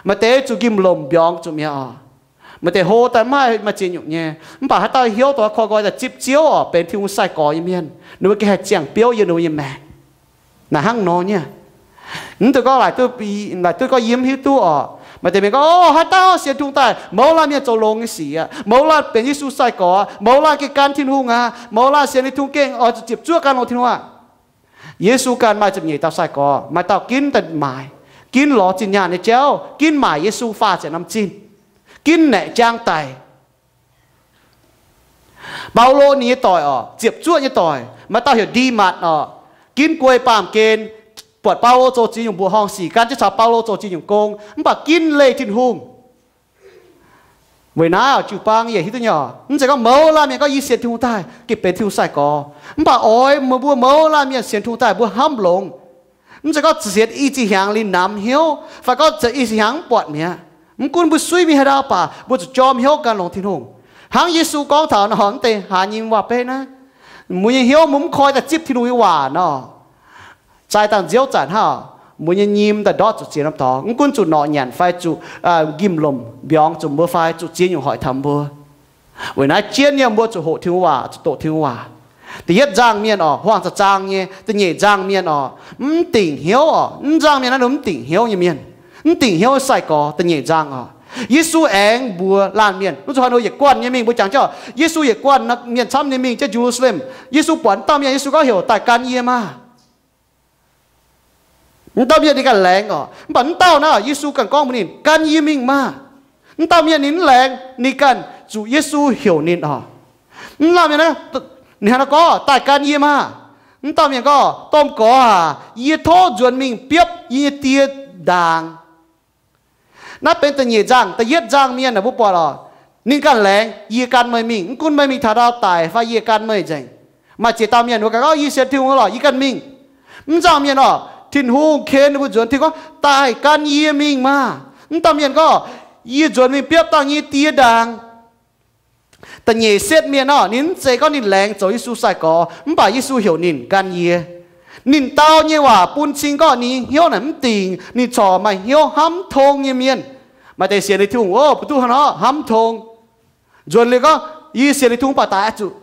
Maaih deix zuqc njimv-lomc mbiorngz zuqc mi'aqv oc. Maaih deix hlo daaih mv maaih, maaih ziex nyungc nyei. Mv baac haaix dauh hiuv duqv koi nqoi daaih zipv Ziouv oc, benx Tin-Hungh sai-gorx nyei mienh, ninh mbuo gengh haih ziangh biouv yiem ninh mbuo nyei maengc. Naaiv hnangv nor nyei. Mv dungx gorngv laaic duqv, laaic duqv gorngv yie mv hiuv duqv oc. Maaih deix mienh gorngv, o, haaix dauh sienx Tin-Hungh daaih, mouz laanh mienh zoux longx nyei sic aqv, mouz laanh benx Yesu sai-gorx, mouz laanh gengh gan Tin-Hungh aqv, mouz laanh sienx Tin-Hungh gengh oix zuqc ziepc zuoqv gan longx Tin-Hungh aqv. Yesu ganh maaih ziepc nyeic dauh sai-gorx, maaih dauh ginv daaih maaic, ginv lorz zinh nyaanh nyei jauv, ginv maaic Yesu faah ziepc norm zinh, ginv naeqc jaang daic. Baulo ninh nyei doic oc, ziepc zuoqv nyei doic, maaih dauh heuc Ndimatc oc, ginv guei baamh gen, buatc Baulo zoux ziex nyungc mbuoqc horngh sic, gan jienv caux Baulo zoux ziex nyungc gong, mv baac ginv leih Tin-Hungh. Weic naaiv oc, jiu-baang, yie hiuv duqv nyei oc, mv zeiz gorngv mouz laanh mienh gorngv yie sienx Tin-Hungh daaih gengh benx Tin-Hungh sai-gorx. Mv baac oix meih mbuo mouz laanh mienh sienx Tin-Hungh daaih mbuo hnamv longx. Mv zeiz gorngv sienx i ziex hnyangx liuz namx hnyouv, fai gorngv sienx i ziex hnyangx mv buatc mi'aqv. Mv gunv mbuo suiv mingh haaix ndau baac mbuo zuqc jorm hnyouv gan longx Tin-Hungh. Hnangv Yesu gorngv taux nor, mv deix haaz nyim waac-beiv naaiv, mbuo nyei hnyouv mbuo mv koi daaih zipv Tin-Hungh nyei waac nor, zaih dangh nziouv zanc hnangv, mbuo nyei nyim daaih ndortv zuqc ziex norm dorngx. Mv gunv zuqc norqc nyanc fai zuqc njimv-lomc mbiorngz zuqc mbuo fai zuqc ziex nyungc hoic taux mbuo. Weic naaiv jienv nyei mbuo zuqc hoqc Tin-Hungh waac, zuqc doqc Tin-Hungh waac. Da'yietv nzangh mienh oc, huaang zaang-zaang nyei. Da'nyeic nzangh mienh oc, mv dingc hnyouv oc. Mv nzangh mienh naaiv ninh mv dingc hnyouv nyei mienh, mv dingc hnyouv sai-gorx. Da'nyeic nzangh oc, Yesu aengx mbuox laanh mienh, mv zuqc haaix nor yietc guanh nyei mingh. Mbuo jangx jienv oc, Yesu yietc guanh mienh camv nyei mingh jienv Jerusalem. Yesu buatc mv dauh mienh, Yesu gorngv heuc daaih gan yie maah. Mv dauh mienh ninh ganh laengz oc, mv baac mv dauh naaiv Yesu ganh gorngv mbuox ninh, gan yie mingh maah. Mv dauh mienh ninh mv laengz, ninh ganh zuqc Yesu heuc ninh oc. Mv dauh mienh naaiv, ninh hnangv naaiv gorngv, daaih gan yie maah. Mv dauh mienh gorngv, domh gorx aac, yie tov nzuonx mingh biopv yie nyei die ndaangc. Naaiv benx da'nyeic nzangh. Da'yietv nzangh mienh naaic mbuo buatc oc, ninh ganh laengz, yie gan meih mingh, mv gunv meih mingh taux ndau daic fai yie gan meih nzengc. Maaih ziex dauh mienh mbuo ganh gorngv, yie sienx Tin-Hungh lorqc, yie ganh mingh. Mv nzangh mienh oc, Tin-Hungh ken ninh mbuo nzuonx, Tin-Hungh gorngv, daaih gan yie mingh maah. Mv dauh mienh gorngv, yie nzuonx mingh biopv dangh yie nyei die ndaangc. Da'nyeic setv mienh oc, ninh mv zeiz gorngv ninh laengz zoux Yesu sai-gorx, mv baac Yesu heuc ninh gan yie. Ninh dau nyei waac bun cing gorngv ninh nyei hnyouv naaic mv dingc, ninh corc maaih hnyouv hnamv tong nyei mienh. Maaih deix sienx liuz Tin-Hungh, o, mbuo duqv hnangv nor hnamv tong. Nzuonx liuz gorngv, yie sienx liuz Tin-Hungh baac daic aqv zuqc.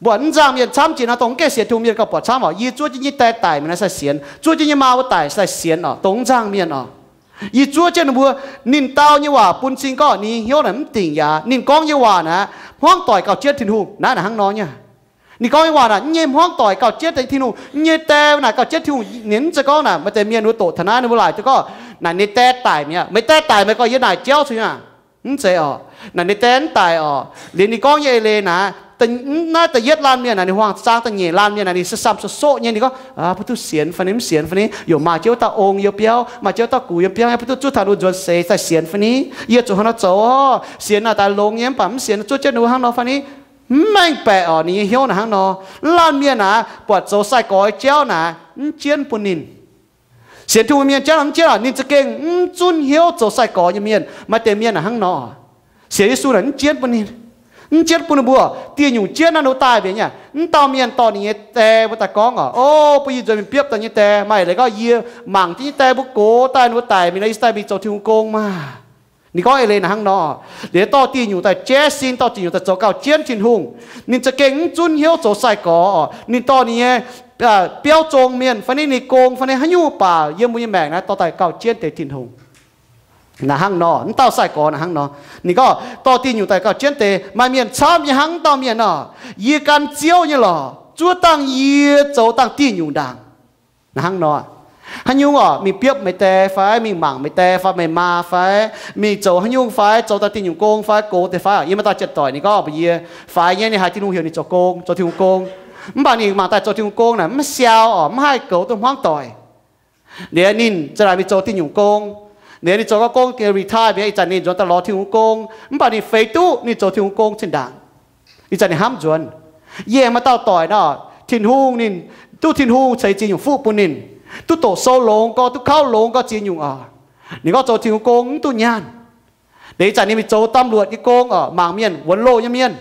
Mbuo mv nzangh mienh camv jiex nor, dongh mv gaengh sienx Tin-Hungh mienh gauh buatc camv oc. Yie zuov jienv nyei die daic mi'aqv naaiv sai sienx, zuov jienv nyei maa wuov daic sai sienx oc, dongh mv nzangh mienh oc. Yie zuov jienv ninh mbuo. Ninh dau nyei waac bun cing gorngv ninh nyei hnyouv naaic mv dingc yaac ninh gorngv nyei waac naaic hmuangv doic gauh jienv Tin-Hungh. Naaiv naaic hnangv nor nyei. Ninh gorngv nyei waac naaic mv nyei hmuangv doic gauh jienv Tin-Hungh. Ninh nyei die naaic gauh jienv Tin-Hungh. Ninh mv zeiz gorngv naaic maaih deix mienh mbuo doqc taux naaiv ninh mbuo laaic duqv gorngv naaic ninh die daic mi'aqv, meih die daic meih gorngv yie naaic jauv cuotv nyei. Mv zeiz oc. Naaic ninh die mv daic oc. Liuz ninh gorngv nyei eix leiz naaic, naaiv da'yietv laanh mienh naaic ninh huaang zaang, da'nyeic laanh mienh naaic ninh samv-samv soqv-soqv nyei. Ninh gorngv, mbuo duqv sienx fai ni, mv sienx fai ni, yaac maaih jienv wuov dauh ong yiem biauv, maaih jienv wuov dauh gux yiem biauv, mbuo duqv zuov taux ninh mbuo nzuonx seix daaih sienx fai ni? Yie zuqc hnangv nor zoux oc. Sienx naaic daaih longx nyei mv baac mv sienx, zuov jienv ninh mbuo hnangv nor fai ni? Mv mengh baeqc oc, ninh nyei hnyouv naaic hnangv nor. Laanh mienh naaic buatc zoux sai-gorx jauv naaic mv jienv bun ninh. Sienx Tin-Hungh mienh jauv naaic mv jienv oc, ninh za'gengh mv zunv hnyouv zoux sai-gorx nyei mienh. Maaih deix mienh naaic hnangv nor. Sienx Yesu naaic mv jienv bun ninh, mv jienv bun ninh mbuo. Dieh nyungc jienv naaiv ninh mbuo daaih mbenc nyei. Mv dauh mienh dorh ninh nyei die mbuo daaih gorngv oc, o, bun yie nzuonx mingh biopv daaih nyei die. Maaih leiz gorngv yie mangc jienv nyei die mbuo gox daaih ninh mbuo daic mingh nor, yie se daaih mingh zoux Tin-Hungh gong maah. Ninh gorngv eix leiz naaic hnangv nor. Liuz dorh dieh nyungc daaih jaiv sin, dorh dieh nyungc daaih zoux gauh jienv Tin-Hungh. Ninh za'gengh mv zunv hnyouv zoux sai-gorx oc. Ninh dorh ninh nyei biauv zong mienh fai ninh nyei gong fai ninh haaix nyungc baac yiem mbuo nyei maengc naaiv dorh daaih gauh jienv deix Tin-Hungh. Naaic hnangv nor, mv dauh sai-gorx naaic hnangv nor. Ninh gorngv dorh dieh nyungc daaih gauh jienv deix. Maaih mienh camv nyei hnangv mv dauh mienh nor, yie gan Ziouv nyei lorqc, zuov dangh yie zoux dangh dieh nyungc ndaangc. Naaic hnangv nor, haaix nyungc oc, mingh biopv meih die fai, mingh mangc meih die fai meih maa fai, mingh zoux haaix nyungc fai, zoux daaih dieh nyungc gong fai, gox deix fai oc. Yiem maaih dauh janx-doic ninh gorngv mbuox yie, faix nyei ninh haiz Tin-Hungh heuc ninh zoux gong, zoux Tin-Hungh gong. Mv baac ninh mangc daaih zoux Tin-Hungh gong naaic mv siau oc, mv haih goux duqv hmuangv doic. Liuz ninh za'naaic mingh zoux dieh nyungc gong. Liuz ninh zoux gau gong retire mingh, ih zanc ninh nzuonx daaih lorz Tin-Hungh gong, mv baac ninh feix duqv ninh zoux Tin-Hungh gong zinh ndaangc. Ih zanc ninh hnamv nzuonx. Yie aengx maaih dauh doic nor, Tin-Hungh ninh, duqv Tin-Hungh ceix ziex nyungc fuqv bun ninh, duqv doqc sou longx gau, duqv kauv longx gau ziex nyungc oc. Ninh gorngv zoux Tin-Hungh gong mv duqv nyaanh. Liuz ih zanc ninh mingh zoux ตำรวจ nyei gong oc, mangc mienh, wuonx loh nyei mienh.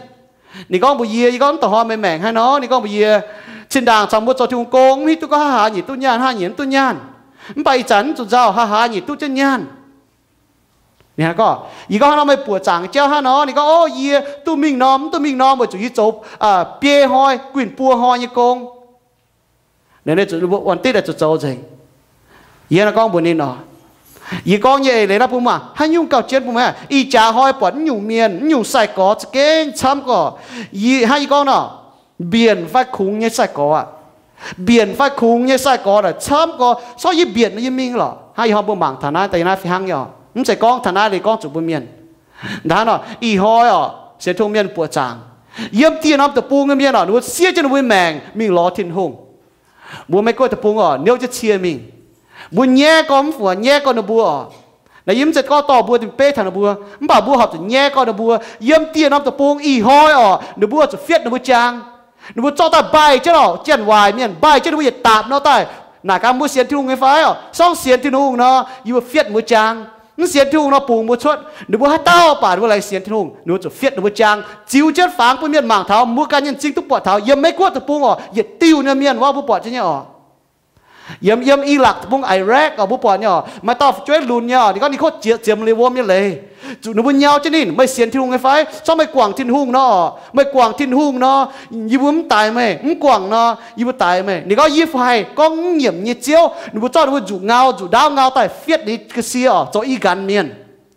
Ninh gorngv mbuox yie, yie gorngv, Mv da'hoi meih maengc haaix nor? Ninh gorngv mbuox yie, Zinh ndaangc caux mbuo zoux Tin-Hungh gong mv hiuv duqv gorngv haaix haaix nyungc duqv nyaanh, haaix nyungc mv duqv nyaanh. Mv baac ih zanc mv zuqc nzauh, haaix haaix nyungc duqv jienv nyaanh. Ninh gorngv, Yie gorngv haaix nor, meih buoqc zaangc jauv haaix nor? Ninh gorngv, O, yie duqv mingh norm, mv duqv mingh norm weic zuqc yie zoux biei hnoi, guinh buo hnoi nyei gong. Ninh zuqc wuonh ditv zuqc zoux nzengc. Yie nor gorngv mbuox ninh oc, yie gorngv nyei eix leiz naaiv bun mangc, haaix nyungc gauh jienv bun meih. Ih jaax hnoi buatc mv nyungc mienh, mv nyungc sai-gorx za'gengh camv gorqv. Yie hnangv yie gorngv nor, mbienc fai kungx nyei sai-gorx aqv. Mbienc fai kungx nyei sai-gorx naaic camv gorqv, corc yie mbienc nor yie mingh lorqc. Hnangv ih hnoi mbuo mangc taux naaiv daaih yie naaiv fih hnangv nyei oc. Mv zeiz gorngv taux naaiv liuz gorngv zuqc mbuo mienh. Hnangv nor, ih hnoi oc, sienx Tin-Hungh mienh buoqc zaangc. Yiem dieh norm deic-bung nyei mienh oc, ninh mbuo siev jienv ninh mbuo nyei maengc mingh lorz Tin-Hungh. Mbuo Meiv Guoqv deic-bung oc, niouv jienv cie mingh. Mbuo nyaiv gorngv mv fungc, nyaiv gorngv ninh mbuo oc. Naaiv yie mv zeiz gorngv dorh mbuo dingc beiv taux ninh mbuo, mv baac mbuo horpc zuqc nyaiv gorngv ninh mbuo. Yiem dieh norm deic-bung ih hnoi oc, ninh mbuo zuqc fietv ninh mbuo jaang. Ninh mbuo zorqv daaih mbaih jienv oc, janx-waaic mienh mbaih jienv ninh mbuo yietc daapc nor daaih. Naaic gaax mbuo sienx Tin-Hungh nyei fai oc? Sorng sienx Tin-Hungh nor, yie mbuo fietv mbuo jaang. Mv sienx Tin-Hungh nor, bungx mbuo cuotv. Ninh mbuo haaix dauh baac ninh mbuo laengz sienx Tin-Hungh, ninh mbuo zuqc fietv ninh mbuo jaang, ziux jienv fangx bun mienh mangc taux, mbuo ganh nyei m'zing duqv buatc taux. Yiem Meiv Guoqv deic-bung oc, yietc diuh nyei mienh wuov mbuo buatc jienv nyei oc. Yiem, yiem Iraq deic-bung, Iraq oc, mbuo buatc nyei oc, maaih dauh fu'jueiv lunx nyei oc, ninh gorngv ninh kotv jiex ziemx liuz wuom nyei leiz. Zuqc ninh mbuo nyau jienv ninh, Meih sienx Tin-Hungh nyei fai? Sorng meih guangc Tin-Hungh nor oc. Meih guangc Tin-Hungh nor, yie mbuo mv daix meih. Mv guangc nor, yie mbuo daix meih. Ninh gorngv, Yie fai gorngv mv nyiemc nyei Ziouv. Ninh mbuo zorqv ninh mbuo nzuqc ngau, nzuqc ndaauv ngau daaih fietv ninh ga'sie oc, zoux i ganh mienh,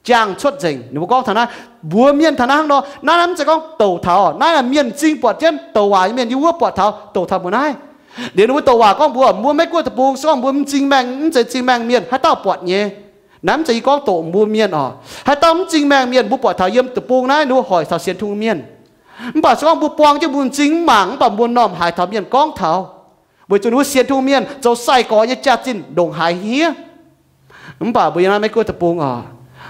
jaang cuotv nzengc. Ninh mbuo gorngv taux naaiv, mbuox mienh taux naaiv hnangv nor. Naaiv mv zeiz gorngv douc taux, naaiv mienh m'zing buatc jienv, douc waac nyei mienh yiem wuov buatc taux, douc taux mbuo naaiv. Liuz ninh mbuo douc waac gorngv mbuox mbuo Meiv Guoqv deic-bung se gorngv mbuo m'zing maengh, mv zeiz m'zing maengh mienh, haaix dauh buatc nyei? Naaiv mv zeiz yie gorngv doqc mbuo mienh oc. Haaix dauh m'zing maengh mienh mbuo buatc taux yiem deic-bung naaiv ninh mbuo hoic taux sienx Tin-Hungh mienh. Mv baac se gorngv mbuo buang jienv mbuo m'zing mv mangc, mv baac mbuo m'normh haiz taux mienh gorngv taux, weic zuqc ninh mbuo sienx Tin-Hungh mienh zoux sai-gorx nyei jaax-zinh ndongc haaix hniev. Mv baac mbuo yiem naaiv Meiv Guoqv deic-bung oc,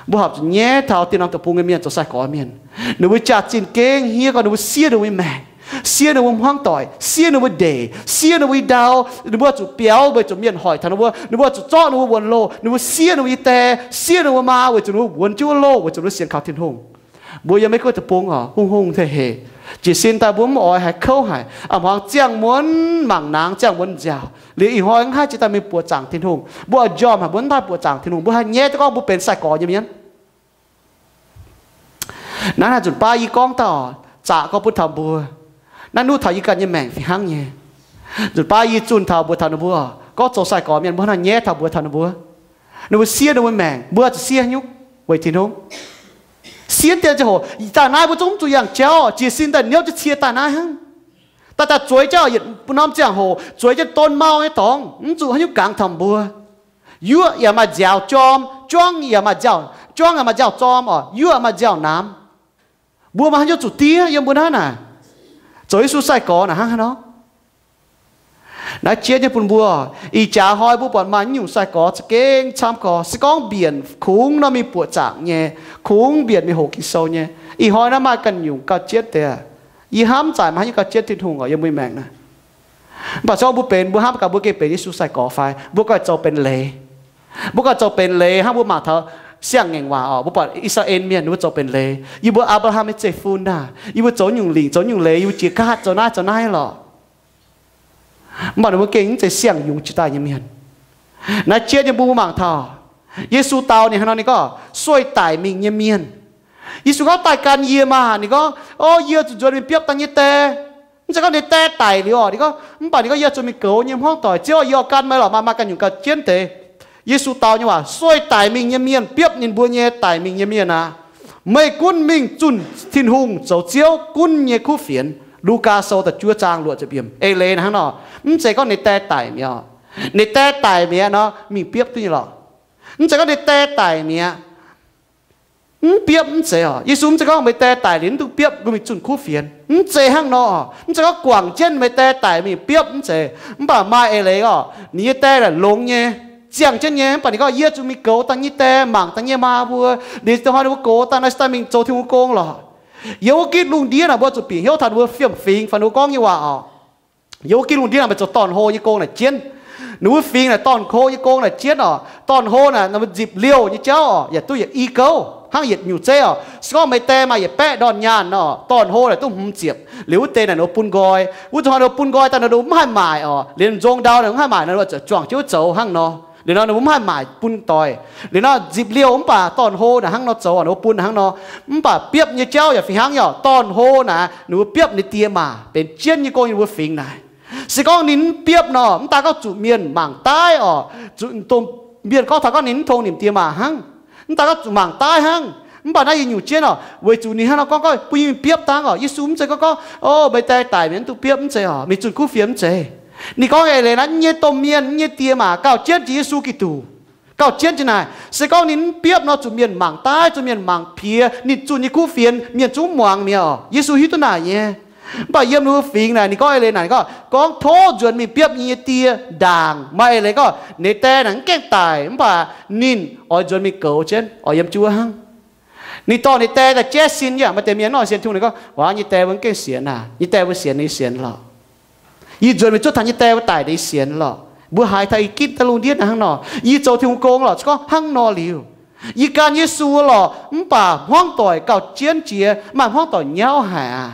mbuo horpc zuqc nyaiv taux dieh norm deic-bung nyei mienh zoux sai-gorx mienh. Ninh mbuo jaax-zinh gengh hniev gorqv, ninh mbuo siev ninh mbuo nyei maengc, siev ninh mbuo hmuangv doic, siev ninh mbuo ndeic, siev ninh mbuo i ndau. Ninh mbuo zuqc biaux weic zuqc mienh hoic taux ninh mbuo. Ninh mbuo zuqc zorqv ninh mbuo wuonx loh, ninh mbuo siev ninh mbuo nyei die, siev ninh mbuo maa weic zuqc ninh mbuo wuonx jienv wuov loh weic zuqc ninh mbuo sienx kaux Tin-Hungh. Mbuo yiem Meiv Guoqv deic-bung oc, hungh hungh hei hec. Jiez sin daaih mbuo mv oix haiz kouv haic, a'hneiv hmuangx ziangh muonz mangc nangx, ziangh muonz nziaauc. Liuz ih hnoi mv haih jiex daaih mingh buoqc zaangc Tin-Hungh. Mbuo oix njormh haic, mbuo mv haih buoqc zaangc Tin-Hungh. Mbuo haih nyaiv duqv gorngv mbuo benx sai-gorx nyei mienh. Naaiv naaiv nzunc baav yie gorngv dauh zaqc gorngv bun taux mbuo. Naaiv nuqv taux yie ganh nyei maengc fih hnangv nyei. Nzunc baav yie zunh taux mbuox taux ninh mbuo, gorngv zoux sai-gorx mienh mbuo hnangv nyaiv taux mbuox taux ninh mbuo. Ninh mbuo siev ninh mbuo maengc, mbuo zuqc siev nyungc weic Tin-Hungh. Siev dien ziangh hoc daaih naaiv mbuo zungv mv zuqc yangh jauv, jiez sin daaih niouv jienv cie daaih naaiv hnangv. Daaih daaih zueiz jauv yietc norm ziangh hoc, zueiz jienv don mau nyei dorngx, mv zuqc haaix nyungc gangx taux mbuo. Yuoqv yaac maaih nziaaux jorm, juangv yaac maaih nziaaux, juangv yaac maaih nziaaux jorm oc, yuoqv maaih nziaaux namx. Mbuo maaih haaix nyungc zuqc diev yiem mbuo naaiv naaic? Zoux Yesu sai-gorx naaic hnangv haaix nor? Naaiv jiex nyei bun mbuo, ih jaax hnoi mbuo buatc maaih nyungc sai-gorx za'gengh camv gorx, se gorngv mbienc kungx nor mingh buoqc zaangc nyei, kungx mbienc mingh hoqc Ging-Sou nyei. Ih hnoi naaiv maaih ganh nyungc gauh jienv deix. Yie hnamv zaaic maaih haaix nyungc gauh jienv Tin-Hungh oc yiem mbuo maengc naaic. Mv baac se gorngv mbuo benx, mbuo hnamv gaax mbuo gengh benx Yesu sai-gorx fai? Mbuo ganh zoux benx leiz. Mbuo ganh zoux benx leiz hnangv mbuo mangc taux siang-ngaengc waac oc. Mbuo buatc I^saa^laa^en Mienh ninh mbuo zoux benx leiz, yie mbuo Apc^laa^ham nyei zeiv-fun naaic, yie mbuo zoux nyungc lingc zoux nyungc leiz, yie mbuo jiex gaatv zoux naaiv zoux naaiv lorqc. Mv baac ninh mbuo gengh mv zeiz siang-yungz jiex daaih nyei mienh. Naaiv jienv nyei mbuo mangc taux Yesu dau ninh hnangv nor, ninh gorngv, sueih daic mingh nyei mienh. Yesu gorngv, daaih gan yie maah! Ninh gorngv, o, yie zuqc nzuonx mingh biopv daaih nyei die. Mv zeiz gorngv ninh die daic liuz oc, ninh gorngv, mv baac ninh gorngv, yie zuqc mingh goux nyei hmuangv doic. Ziouv, yie oix gan meih lorqc, maaih maaih ganh nyungc gauh jienv deix. Yesu dau nyei waac, sueih daic mingh nyei mienh, biopv ninh mbuo nyei daic mingh nyei mienh aac, meih gunv mingh zunh Tin-Hungh zoux Ziouv gunv nyei kuv fienx. Lugaa Sou da'juov zaang luoqc ziepc yiemc. Eix leiz hnangv nor, mv zeiz gorngv ninh die daic mi'aqv. Ninh die daic mi'aqv nor, mingh biopv duqv nyei lorqc. Mv zeiz gorngv ninh die daic mi'aqv, mv biopv mv zeiz oc. Yesu mv zeiz gorngv meih die daic liuz mv duqv biopv, mbuo mingh zunh kuv fienx, mv zeiz hnangv nor. Mv zeiz gorngv guangc jienv meih die daic mingh biopv mv zeiz. Mv baac maaih eix leiz oc, ninh nyei die naaic longx nyei, ziangh jienv nyei, mv baac ninh gorngv, yie zuqc mingh goux daaih nyei die, mangc daaih nyei maa mbuo. Liuz dongh hnoi ninh mbuo goux daaih naaiv se daaih mingh zoux Tin-Hungh gong lorqc. Yiem wuov gitv lungh ndiev naaic mbuo zuqc bieqc hnyouv taux ninh mbuo fiem-fingx fai ninh mbuo gorngv nyei waac oc. Yiem wuov gitv lungh ndiev naaic meih zoux dorn-hlo nyei gong naaic jienv. Ninh wuov fingx naaic dorn-hlo nyei gong naaic jienv oc. Dorn-hlo naaic nzipc liouh nyei jauv oc, yaac duqv yietc i gouv hnangv yietc nyungc zeiv oc. Se gorngv meih die maaih yietc baeqv ndorn nyaanh oc, dorn-hlo naaic duqv hmz ziepc. Liuz wuov deix naaic ninh mbuo bun nqoi. Wuov zuqc hnoi ninh mbuo bun nqoi daaih ninh mbuo mv haih maaic oc. Liuz nzong ndau ninh mbuo mv haih maaic, ninh mbuo zuqc juangc jienv wuov zoux hnangv nor. Liuz nor ninh mbuo mv haih maaic bun doic. Liuz nor nzipc liouh mv baac dorn-hlo naaic hnangv nor zoux, ninh mbuo bun hnangv nor. Mv baac biopv nyei jauv yaac fih hnangv nyei oc. Dorn-hlo naaic ninh mbuo biopv ninh die maah, benx jienv nyei gong yiem ninh mbuo fingx naaic. Se gorngv ninh mv biopv nor, mv daaih gorngv zuqc mienh mangc daaih oc, zuqc dongh mienh gorngv taux gorngv ninh mv tong nimc die maah hnangv. Mv daaih gorngv zuqc mangc daaih hnangv. Mv baac naaiv yie nyungc jienv oc, weic zuqc ninh hnangv nor gorngv, gorngv bun yie mingh biopv dangv oc. Yesu mv zeiz gorngv gorngv, o, meih die daic mingh mv duqv biopv, mv zeiz oc, mingh zunh kuv fienx, mv zeiz. Ninh gorngv eix leiz naaiv, nyei domh mienh, nyei die maah gauh jienv jiex Yesu Giduc. Gauh jienv jiex naaic. Se gorngv ninh mv biopv nor, zuqc mienh mangc daaih, zuqc mienh mangc piex ninh zunh nyei kuv fienx, mienh zungv muangx mi'aqv oc. Yesu hiuv duqv naaic nyei. Mv baac yiem ninh mbuo fingx naaic, ninh gorngv eix leiz naaic, ninh gorngv, gorngv tov nzuonx mingh biopv yie nyei die ndaangc. Maaih eix leiz gorngv ninh die naaic mv gaengh daic, mv baac ninh oix nzuonx mingh goux jienv oix yiem jienv wuov hnangv. Ninh dorh ninh die daaih jaiv sin yaac maaih deix mienh nor sienx Tin-Hungh, ninh gorngv, waac, nyei die mbuo mv gaengh sienx aac, nyei die mbuo sienx ninh sienx lorqc. Yie nzuonx mingh cuotv taux nyei die mbuo daic, ninh sienx lorqc. Mbuo haiz taux ih gitv daaih lungh ndiev naaiv hnangv nor, yie zoux Tin-Hungh gong lorqc, se gorngv hnangv nor liuz, yie gan Yesu lorqc, mv baac hmuangv doic gauh jienv jiex, maaih hmuangv doic nyauv haic aac.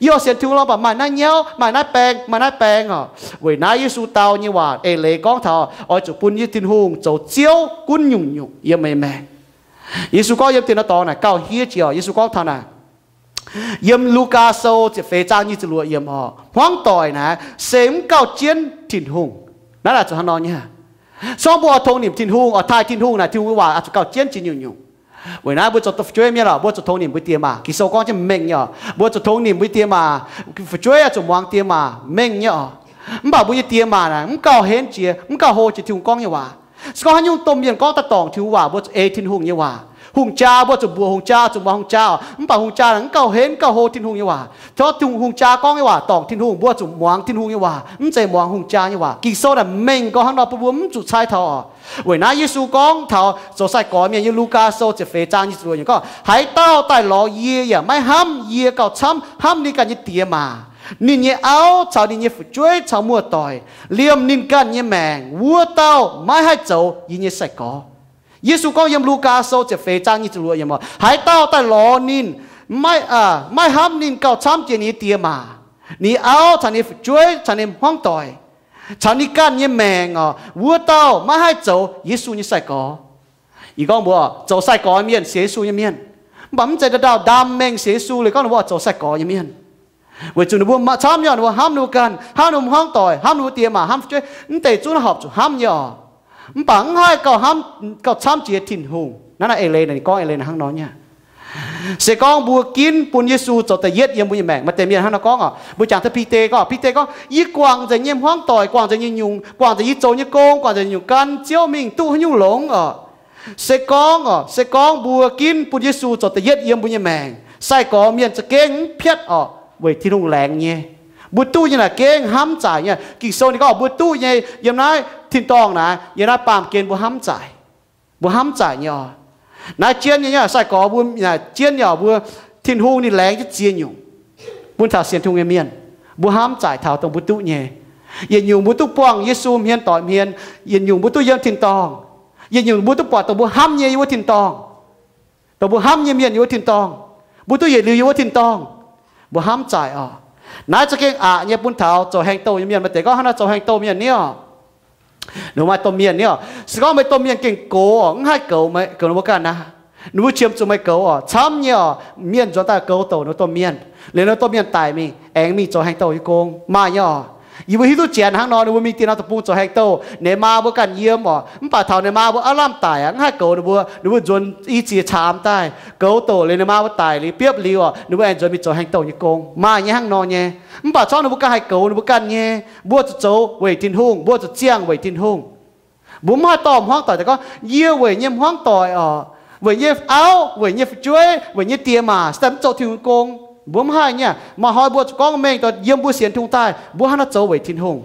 Yie oix sienx Tin-Hungh lorqc, mv baac maaih naaiv nyauv, maaih naaiv baeng, maaih naaiv baeng oc. Weic naaiv Yesu dau nyei waac eix leiz gorngv taux oix zuqc bun yie Tin-Hungh zoux Ziouv gunv nyungc-nyungc yiem meih nyei maengc. Yesu gorngv yiem dien nor dorngx naaic gauh hiev jiex oc. Yesu gorngv taux naaic, yiem Lugaa Sou ziepc feix zaang nyic ziepc luoqc yiemc oc, hmuangv doic naaic se mv gauh jienv Tin-Hungh. Naaiv naaic zuqc hnangv nor nyei. Se gorngv mbuo oix tongx nimc Tin-Hungh, oix taaih Tin-Hungh naaic, Tin-Hungh nyei waac oix zuqc gauh jienv jiex nyungc-nyungc. Weic naaiv mbuo zoux fu'jueiv mienh lorqc, mbuo zuqc tongx nimc mbuo die maac. Ging-Sou gorngv jienv mengh nyei oc. Mbuo zuqc tongx nimc mbuo die maac. Fu'jueiv oix zuqc muangx die maac mengh nyei oc. Mv baac mbuo nyei die maac naaic mv gauh henv jiex, mv gauh hlo jiex Tin-Hungh gorngv nyei waac. Se gorngv haaix nyungc domh mienh gorngv daaih dorngc Tin-Hungh waac, mbuo zuqc ei Tin-Hungh nyei waac. Hungh jaa, mbuo zuqc mbuoqc hungh jaa, zuqc muangx hungh jaa oc. Mv baac hungh jaa naaic mv gauh henv, mv gauh hlo Tin-Hungh nyei waac. Tov Tin-Hungh, hungh jaa gorngv nyei waac dorngc Tin-Hungh, mbuo zuqc muangx Tin-Hungh nyei waac, mv zeiz muangx hungh jaa nyei waac. Ging-Sou naaic mengh gorngv hnangv nor bun mbuo mv zuqc cai taux oc. Weic naaiv Yesu gorngv taux zoux sai-gorx mienh, yiem Lugaa Sou ziepc feix zaang nyic ziepc luoqc yiemc gorngv, haaix dauh daaih lorz yie yaac maiv hnamv yie gauh camv hnamv ninh ganh nyei die maac, ninh nyei auv caux ninh nyei fu'jueiv caux muoz-doic, liemh ninh ganh nyei maengc, wuov dauh maiv haih zoux yie nyei sai-gorx. Yesu gorngv yiem Lugaa Sou ziepc feix zaang nyic ziepc luoqc yiemc oc, haaix dauh daaih lorz ninh, maiv, maiv hnamv ninh gauh camv jiex ninh nyei die maac, ninh nyei auv caux ninh nyei fu'jueiv caux ninh hmuangv doic, caux ninh ganh nyei maengc oc, wuov dauh maiv haih zoux Yesu nyei sai-gorx. Yie gorngv mbuo zoux sai-gorx mienh, sienx Yesu nyei mienh, mv baac mv zeiz dauh dauh ndaam mengh sienx Yesu liuz gorngv ninh mbuo oix zoux sai-gorx nyei mienh. Weic zuqc ninh mbuo camv nyei, ninh mbuo hnamv ninh mbuo ganh, hnamv ninh mbuo hmuangv doic, hnamv ninh mbuo die maac, hnamv fu'jueiv, mv deix zungv horpc zuqc hnamv nyei oc. Mv baac mv haih gauh hnamv, gauh camv jiex Tin-Hungh. Naaiv naaic eix leiz naaic, ninh gorngv eix leiz naaic hnangv nor nyei. Se gorngv mbuo ginv bun Yesu zoux da'yietv yiem mbuo nyei maengc, maaih deix mienh hnangv nor gorngv oc. Mbuo jangx taux Bide gorngv, Bide gorngv, yie guangc nzengc nyei hmuangv doic, guangc nzengc nyei nyungc, guangc nzengc yie zoux nyei gong, guangc nzengc nyungc gan Ziouv mingh duqv haaix nyungc longx oc. Se gorngv oc, se gorngv mbuo ginv bun Yesu zoux da'yietv yiem mbuo nyei maengc, sai-gorx mienh za'gengh mv piatv oc, weic Tin-Hungh laengz nyei. Mbuo duqv nyei naaic gengh hnamv zaaic nyei. Ging-Sou ninh gorngv mbuo duqv nyei yiem naaiv tin-dorngh naaic, yiem naaiv baamh gen mbuo hnamv zaaic. Mbuo hnamv zaaic nyei oc. Naaiv jienv nyei, nyei sai-gorx mbuo, jienv nyei oc, mbuo, Tin-Hungh ninh laengz jienv ziex nyungc bun taux sienx Tin-Hungh nyei mienh. Mbuo hnamv zaaic taux dongh mbuo duqv nyei. Yietc nyungc mbuo duqv buangh Yesu hmien doic hmien, yietc nyungc mbuo duqv yiem tin-dorngh. Yietc nyungc mbuo duqv buatc dongh mbuo hnamv nyei yiem wuov tin-dorngh, dongh mbuo hnamv nyei mienh yiem wuov tin-dorngh, mbuo duqv yietc liuz yiem wuov tin-dorngh, mbuo hnamv zaaic oc. Naaiv za'gengh aqc nyei bun taux zoux haengh douh nyei mienh. Maaih deix gorngv hnangv naaiv zoux haengh douh mienh niouv, ninh maaih domh mienh niouv. Se gorngv meih domh mienh gengh gox oc, mv haih goux meih, goux ninh mbuo ganh aqv. Ninh mbuo qiemx zuqc meih goux oc. Camv nyei oc, mienh nzuonx daaih goux douc ninh mbuo domh mienh, liuz ninh mbuo domh mienh daic mingh, aengx mingh zoux haengh douh nyei gong. Maaih nyei oc. Yie mbuo hiuv duqv janx hnangv nor, ninh mbuo mingh dieh norm deic-bung zoux haengh douh, ninh maa mbuo ganh yiem oc. Mv baac taux ninh maa mbuo aav lamh daic aqv, mv haih goux ninh mbuo, ninh mbuo nzuonx i ziex caamx daaih goux douc liuz, ninh maa mbuo daic liuz biopv liuz oc, ninh mbuo aengx nzuonx mingh zoux haengh douh nyei gong. Maaih nyei hnangv nor nyei. Mv baac corc ninh mbuo ganh haih goux ninh mbuo ganh nyei. Mbuo zuqc zoux weic Tin-Hungh, mbuo zuqc ziangh weic Tin-Hungh. Mbuo mv haih dorh hmuangv doic daaih gorngv, yie weic nyei hmuangv doic oc, weic nyei auv, weic nyei fu'jueiv, weic nyei diex maac, se daaih mv zoux Tin-Hungh gong. Mbuo mv haih nyei. Maaih hnoi mbuo zuqc gorngv mengh daaih yiem mbuo sienx Tin-Hungh daaih, mbuo hnangv naaiv zoux weic Tin-Hungh.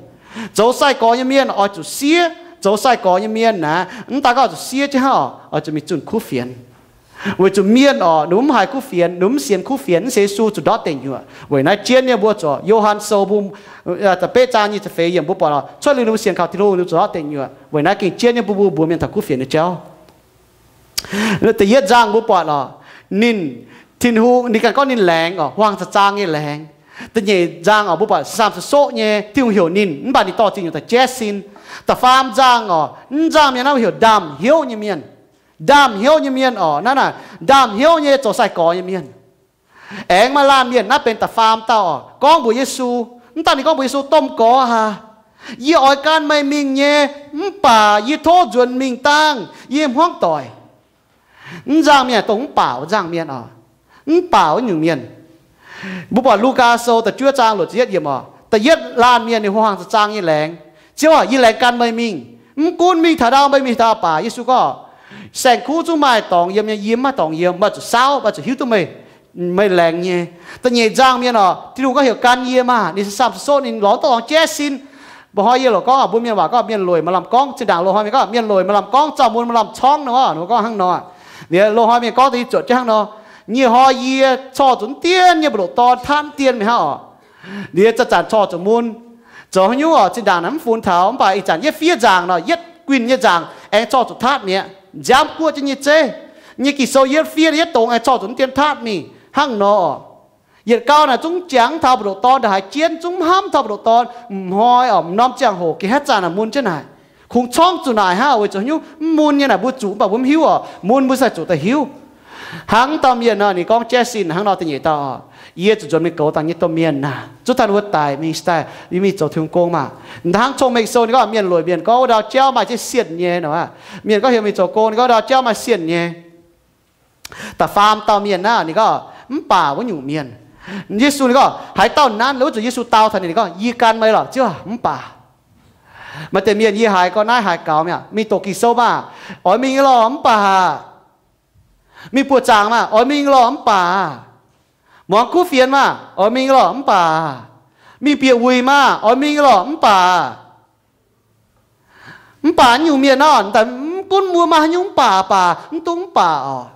Zoux sai-gorx nyei mienh oix zuqc siev. Zoux sai-gorx nyei mienh naaic, mv daaih gorngv oix zuqc siev jienv hnangv oc, oix zuqc mingh zunh kuv fienx. Weic zuqc mienh oc, ninh mv haiz kuv fienx, ninh mv sienx kuv fienx, mv sienx Yesu zuqc ndortv deic nyuoqc. Weic naaiv jienv nyei mbuo zuqc Yo^han Sou mbuo da'betv zaang nyic ziepc feix yiemc mbuo buatc oc, cuotv liuz ninh mbuo sienx kaux Tin-Hungh ninh zuqc ndortv deic nyuoqc. Weic naaiv gengh jienv nyei mbuo mbuo mbuox mienh taux kuv fienx nyei jauv. Da'yietv nzaangh mbuo buatc oc, ninh, Tin-Hungh ninh ganh gorngv ninh laengz oc, huaang za'zaang nyei laengz. Da'nyeic nzaangh oc, mbuo buatc saam se soqv nyei, Tin-Hungh heuc ninh, mv baac ninh dorh ziex nyungc daaih jaiv sin. Da'faam nzaangh oc, mv nzaangh mienh naaiv heuc ndaamv-hnyouv nyei mienh. Ndaamv-hnyouv nyei mienh oc, naaiv naaic ndaamv-hnyouv nyei zoux sai-gorx nyei mienh. Aengx maaih laanh mienh, naaiv benx da'faam dauh oc, gorngv mbuox Yesu, mv dangh ninh gorngv mbuox Yesu, Domh Gorx aac, yie oix gan meih mingh nyei, mv baac yie tov nzuonx mingh dangh yie nyei hmuangv doic. Mv nzangh mienh dongh mv baac wuov nzangh mienh oc. Mv baac wuov nyungc mienh. Mbuo buatc Lugaa Sou da'juov zaang luoqc ziepc yietv yiemc oc, da'yietv laanh mienh ninh huaang za'zaang nyei laengz, Ziouv aac, yie laengz gan meih mingh. Mv gunv mingh taux ndau, meih mingh taux ndau baac. Yesu gorngv, saeng-kuv zungv maaih dorngx yiem nyei, yie mv maaih dorngx yiem. Meih zuqc saauv, meih zuqc hiuv duqv meih, meih laengz nyei. Da'nyeic nzangh mienh oc, Tin-Hungh gorngv heuc gan yie maah! Ninh se saam se soqv, ninh lorz duqv lorngx jaiv sin. Mba'hnoi yie loc gorngv mbuo mienh waac gorngv mienh lueic maaih lamh gorngv. Zinh ndaangc loz-hnoi mienh gorngv mienh lueic maaih lamh gorngv, zaux mun maaih lamh corngv nor, ninh mbuo gorngv hnangv nor. Liuz loz-hnoi mienh gorngv deix zuotc jienv hnangv nor. Nyei hnoi yie corc zuqc mv dienv nyei mbu'ndoqc dorn tatv mv dienv mingh hnangv oc. Liuz zanc-zanc corc zuqc mun. Zoux haaix nyungc oc, zinh ndaangc naaic mv funx taux, mv baac ih zanc yietv fiev nzaangc nor, yietv guinh nyei nzaangc aengx corc zuqc tatv mi'aqv. Nziaamv guoqv jienv nyei zeiv. Nyei Ging-Sou yietv fiev yietv dongz aengx corc zuqc mv dienv tatv mingh hnangv nor. Yietc gau naaic zungv jangx mv taux mbu'ndoqc dorn ndongc haaix jienv, zungv mv hnamv taux mbu'ndoqc dorn. M'hnoi oc, m'norm ziangh hoc gengh haaix zanc naaic mun jienv naaic. Kungx corngv zuqc naaic hnangv oc, weic zuqc haaix nyungc mv mun nyei naaic mbuo zuqc, mv baac mbuo mv hiuv oc. Mun mbuo sai zuqc daaih hiuv. Hnangv dauh mienh nor, ninh gorngv jaiv sin hnangv nor, da'nyeic dauh oc, yie zuqc nzuonx mingh goux dangh nyei domh mienh naaic, zuov dangh ninh mbuo daic mingh, daaih mingh zoux Tin-Hungh gong maah! Hnangv Cong-Mengh Sou ninh gorngv mienh lueic mienh gorngv wuov ndau jauv maaih jienv sienh nyei nor. Mienh gorngv heuc mingh zoux gong, ninh gorngv ndau jauv maaih sienh nyei. Da'faam dauh mienh naaiv, ninh gorngv mv baac wuov nyungc mienh. Yesu ninh gorngv haaix dauh nanv, wuov zuqc Yesu dau taux ninh, ninh gorngv, yie gan meih lorqc, Ziouv aac, mv baac. Maaih deix mienh yie haiz gorngv naaiv haiz gaux mi'aqv, mingh doqc Ging-Sou maah, oix mingh lorqc, mv baac. Mingh buoz-zaangc maah, oix mingh lorqc, mv baac. Muangx kuv fienx maah, oix mingh lorqc, mv baac. Mingh bieqc wuic maah, oix mingh lorqc, mv baac. Mv baac nyungc mienh nor, daaih mv gunv mbuo maaih haaix nyungc mv baac baac, mv dungx mv baac oc.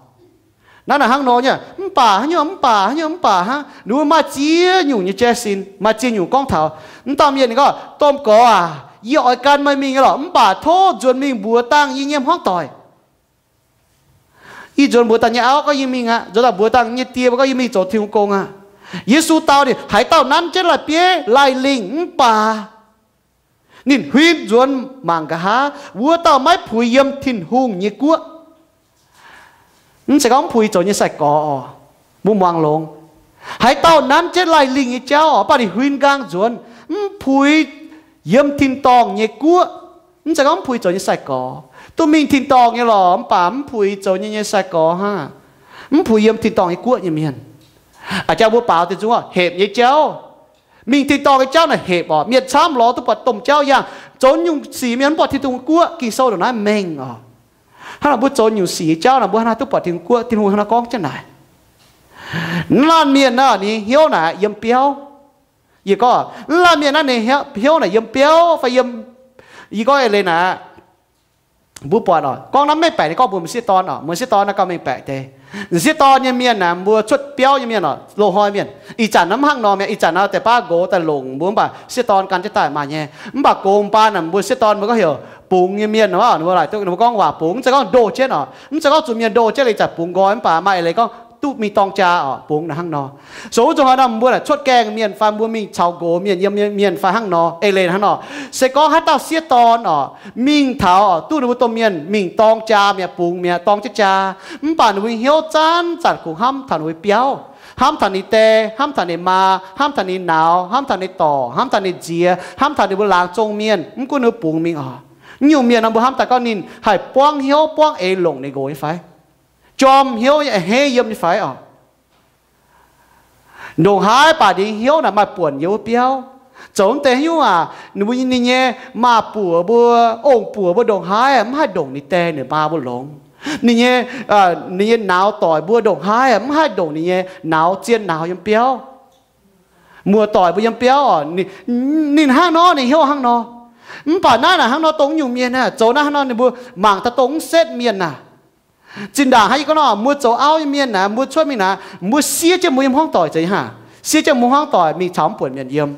Naaiv naaic hnangv nor nyei, mv baac haaix nyungc, mv baac haaix nyungc, mv baac hnangv. Ninh mbuo maaih ziex nyungc nyei jaiv sin, maaih ziex nyungc gorngv taux. Mv dauh mienh ninh gorngv, Domh Gorx aac, yie oix gan meih mingh nyei lorqc, mv baac tov nzuonx mingh mbuox dangh yie nyei hmuangv doic. Yie nzuonx mbuox dangh nyei auv gorngv yie mingh aqv. Nzuonx daaih mbuox dangh nyei die mbuo gorngv yie mingh zoux Tin-Hungh gong aqv. Yesu dau ninh, haaix dauh nanv jienv lai-bieiv lai-lingh mv baac ninh huin nzuonx mangc nqa'haav, wuov dauh maiv puix yiem Tin-Hungh nyei guoqv. Mv zeiz gorngv mv puix zoux nyei sai-gorx oc. Mbuo muangx longx. Haaix dauh nanv jienv lai-lingh nyei jauv oc, mv baac ninh huin nqaang nzuonx, mv puix yiem tin-dorngh nyei guoqv. Mv zeiz gorngv mv puix zoux nyei sai-gorx. Duqv mingh tin-dorngh nyei lorqc, mv baac mv puix zoux nyei nyei sai-gorx hnangv. Mv puix yiem tin-dorngh nyei guoqv nyei mienh. A'jang mbuo baaux deix nzung oc, hepc nyei jauv. Mingh tin-dorngh nyei jauv naaic hepc oc. Mienh camv lorz duqv buatc domh jauv yangh. Zoux nyungc sic mienh mv buatc Tin-Hungh guoqv. Ging-Sou ndongc naaiv mengh oc. Hnangv naaic mbuo zoux nyungc sic nyei jauv naaic, mbuo hnangv naaiv duqv buatc Tin-Hungh guoqv. Tin-Hungh hnangv naaiv gorngv jienv naaic. Naaiv laanh mienh naaic ninh hnyouv naaic yiem biauv. Yie gorngv, naaiv laanh mienh naaiv ninh hnyouv naaic yiem biauv fai yiem, yie gorngv eix leiz naaic, mbuo buatc oc, gorngv naaiv mengh baeqc, ninh gorngv mbuox m'sieqv dorn oc, m'sieqv dorn naaiv gauh mengh baeqc deix. M'sieqv dorn nyei mienh naaic, mbuo cuotv biauv nyei mienh oc, loz-hnoi mienh. Ih zanc naaiv mv hnangv nor mi'aqv. Ih zanc naaiv deix baav nqox daaih longc mbuo, mv baac sieqv dorn gan jienv daaih maaih nyei. Mv baac gox baan naaic mbuo sieqv dorn mbuo gorngv heuc bungx nyei mienh, mbuo laaic duqv ninh mbuo gorngv waac bungx, mv zeiz gorngv ndoh jienv oc, mv zeiz gorngv zuqc mienh ndoh jienv liuz ih zanc bungx nqoi, mv baac maaih eix leiz gorngv duqv mingh dorng jaa oc, bungx naaic hnangv nor. So wuov zuqc hnoi nor mbuo naaic cuotv gaengh mienh fai mbuo mingh caux nqox mienh yiem mienh fai hnangv nor, eix leiz hnangv nor. Se gorngv haaix dauh sieqv dorn oc, mingh taux oc, duqv ninh mbuo domh mienh mingh dorng jaa mi'aqv, bungx mi'aqv, dorng jienv jaa, mv baac ninh mbuo hnyouv zanc-zanc kungx hnamv taux ninh mbuo biauv, hnamv taux ninh die, hnamv taux ninh maa, hnamv taux ninh nauz, hnamv taux ninh dorc, hnamv taux ninh nziex, hnamv taux ninh mbuo laangz zong mienh, mv gunv ninh mbuo bungx mingh oc. Naaiv nyungc mienh nor mbuo hnamv daaih gorngv ninh haih buangv hnyouv buangv eix longc ninh nqox nyei fai? Jorm hnyouv nyei, a'hneiv yiem nyei fai oc? Ndongc haaix baac ninh hnyouv naaic maaih buonc yiem wuov biauv. Zoux mv deix haaix nyungc aac, ninh mbuo, ninh nyei maaz-buoc mbuo, ong-buoc mbuo ndongc haaix mv haih ndongc ninh die ninh maa mbuo longx. Ninh nyei, ninh nyei nauz doic mbuo ndongc haaix mv haih ndongc ninh nyei nauz, zien nauz yiem biauv, muoz-doic mbuo yiem biauv oc. Ninh hnangv nor, ninh hnyouv hnangv nor. Mv baac naaiv naaic hnangv nor dongh nyungc mienh aah, zoux naaiv hnangv nor ninh mbuo mangc daaih dongh mv setv mienh naaic. Zinh ndaangc hnangv yie gorngv nor, mbuo zoux auv nyei mienh naaic, mbuo cuotv mingh naaic, mbuo siev jienv mbuo nyei hmuangv doic zeiz haac? Siev jienv mbuo hmuangv doic mingh caux mv buonc mienh yiem.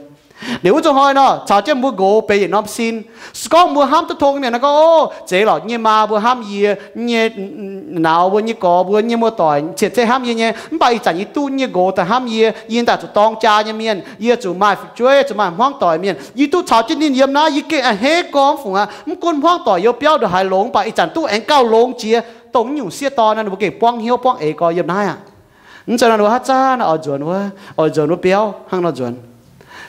Liuz wuov zuqc hnoi nor caux jienv mbuo nqox benx yietc norm sin. Se gorngv mbuo hnamv duqv tong mienh nor gorngv, o, zeiz lorqc, nyei maa mbuo hnamv yie, nyei nauz mbuo, nyei gorx mbuo, nyei muoz-doic cien-ceqv hnamv yie nyei, mv baac ih zanc yie duqv nyei nqox daaih hnamv yie, yie daaih zuqc dorng jaa nyei mienh, yie zuqc maaih fu'jueiv, zuqc maaih hmuangv doic mienh, yie duqv caux jienv ninh yiem naaiv, yie gengh a'hneiv gorngv fungc aqv. Mv gunv hmuangv doic yiem biauv ndongc haaix longx, mv baac ih zanc duqv aengx gauh longx jiex dongh nyungc sieqv dorn nor, ninh mbuo gengh buangv hnyouv buangv eix gorx yiem naaiv aqv. Mv zeiz nor, ninh mbuo haaix zanc oix nzuonx wuov, oix nzuonx wuov biauv hnangv nor nzuonx.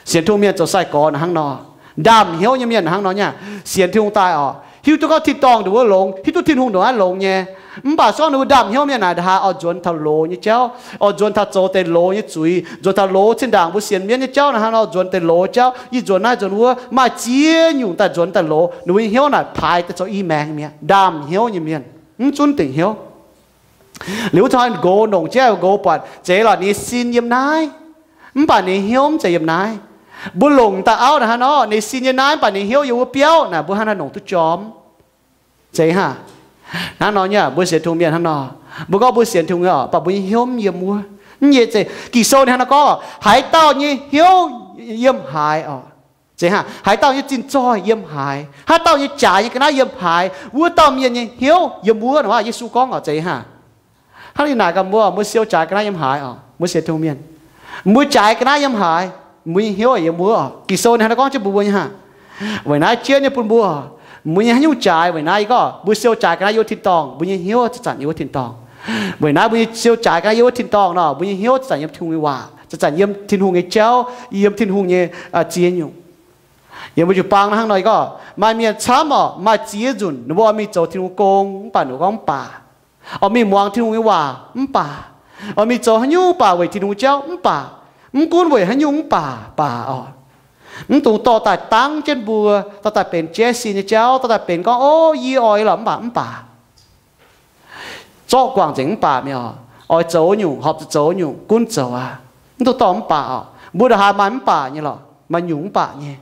Sienx Tin-Hungh mienh zoux sai-gorx naaic hnangv nor. Ndaamv-hnyouv nyei mienh hnangv nor nyei. Sienx Tin-Hungh daaih oc, hiuv duqv gorngv tin-dorngh ndongc wuov longx, hiuv duqv Tin-Hungh ndongc naaiv longx nyei. Mv baac se gorngv ninh mbuo ndaamv-hnyouv mienh naaic, ndongc haaix oix nzuonx taux loz nyei jauv, oix nzuonx taux zoux deix loz nyei zuiz, nzuonx taux loz zinh ndaangc mbuo sienx mienv nyei jauv naaic hnangv nor, nzuonx deix loz jauv, yie nzuonx naaiv nzuonx wuov, maaih ziex nyungc daaih nzuonx daaih loz, ninh mbuo nyei hnyouv naaic paaix daaih zoux i maengx mi'aqv. Ndaamv-hnyouv nyei mienh, mv zunv dingc hnyouv. Liuz wuov hnoi nqox longc jienv, nqox buatc zeiz lorqc ninh nyei sin yiem naaiv, mv baac ninh nyei hnyouv mv zeiz yiem naaiv. Mbuo longc daaih auv naaic hnangv nor, ninh sin yiem naaiv, mv baac ninh hnyouv yiem wuov biauv naaic, mbuo hnangv haaix nongc duqv jorm? Zeiz hnangv. Hnangv nor nyei, mbuo sienx Tin-Hungh mienh hnangv nor. Mbuo gorngv mbuo sienx Tin-Hungh nyei oc, mv baac mbuo nyei hnyouv mv yiem wuov. Mv nyei zeiz Ging-Sou ninh hnangv nor gorngv, haaix dauh nyei hnyouv yiem haaix oc? Zeiz hnangv. Haaix dauh nyei zinh zoih yiem haaix? Haaix dauh nyei jaaix nyei ga'naaiv yiem haaix, wuov dauh mienh nyei hnyouv yiem wuov. Naaic Yesu gorngv oc, zeiz hnangv. Hnangv ninh naaic gaax mbuo, mbuo siou jaaix ga'naaiv yiem haaix oc? Mbuo sienx Tin-Hungh mienh, mbuo jaaix ga'naaiv yiem haaix, mbuo nyei hnyouv yiem wuov oc. Ging-Sou ninh hnangv nor gorngv jienv mbuo, mbuo nyei hnangv. Weic naaiv jienv nyei bun mbuo, mbuo nyei haaix nyungc jaaix, weic naaiv yie gorngv mbuo siou jaaix ga'naaiv yiem wuov tin-dorngh, mbuo nyei hnyouv zanc-zanc yiem wuov tin-dorngh. Weic naaiv mbuo nyei siou jaaix ga'naaiv yiem wuov tin-dorngh nor, mbuo nyei hnyouv zanc-zanc yiem Tin-Hungh nyei waac, zanc-zanc yiem Tin-Hungh nyei jauv, yiem Tin-Hungh nyei ziex nyungc. Yiem mbuo jiu-baang hnangv nor, yie gorngv maaih mienh camv oc, maaih ziex nzunc ninh mbuo oix mingh zoux Tin-Hungh gong, mv baac ninh mbuo gorngv mv baac. Oix mingh muangx Tin-Hungh nyei waac mv baac. Oix mingh zoux haaix nyungc mv baac weic Tin-Hungh jauv mv baac. Mv gunv weic haaix nyungc mv baac baac oc. Mv dungx dorh daaih dangv jienv mbuo, dorh daaih benx jaiv sin nyei jauv, dorh daaih benx gorngv, o, yie oix lorqc, mv baac, mv baac. Zorqv guangc nzengc mv baac mi'aqv oc. Oix zoux nyungc, horpc zuqc zoux nyungc, gunv zoux aqv. Mv dungx dorh mv baac oc. Mbuo ndongc haaix maaih mv baac nyei lorqc, maaih nyungc mv baac nyei.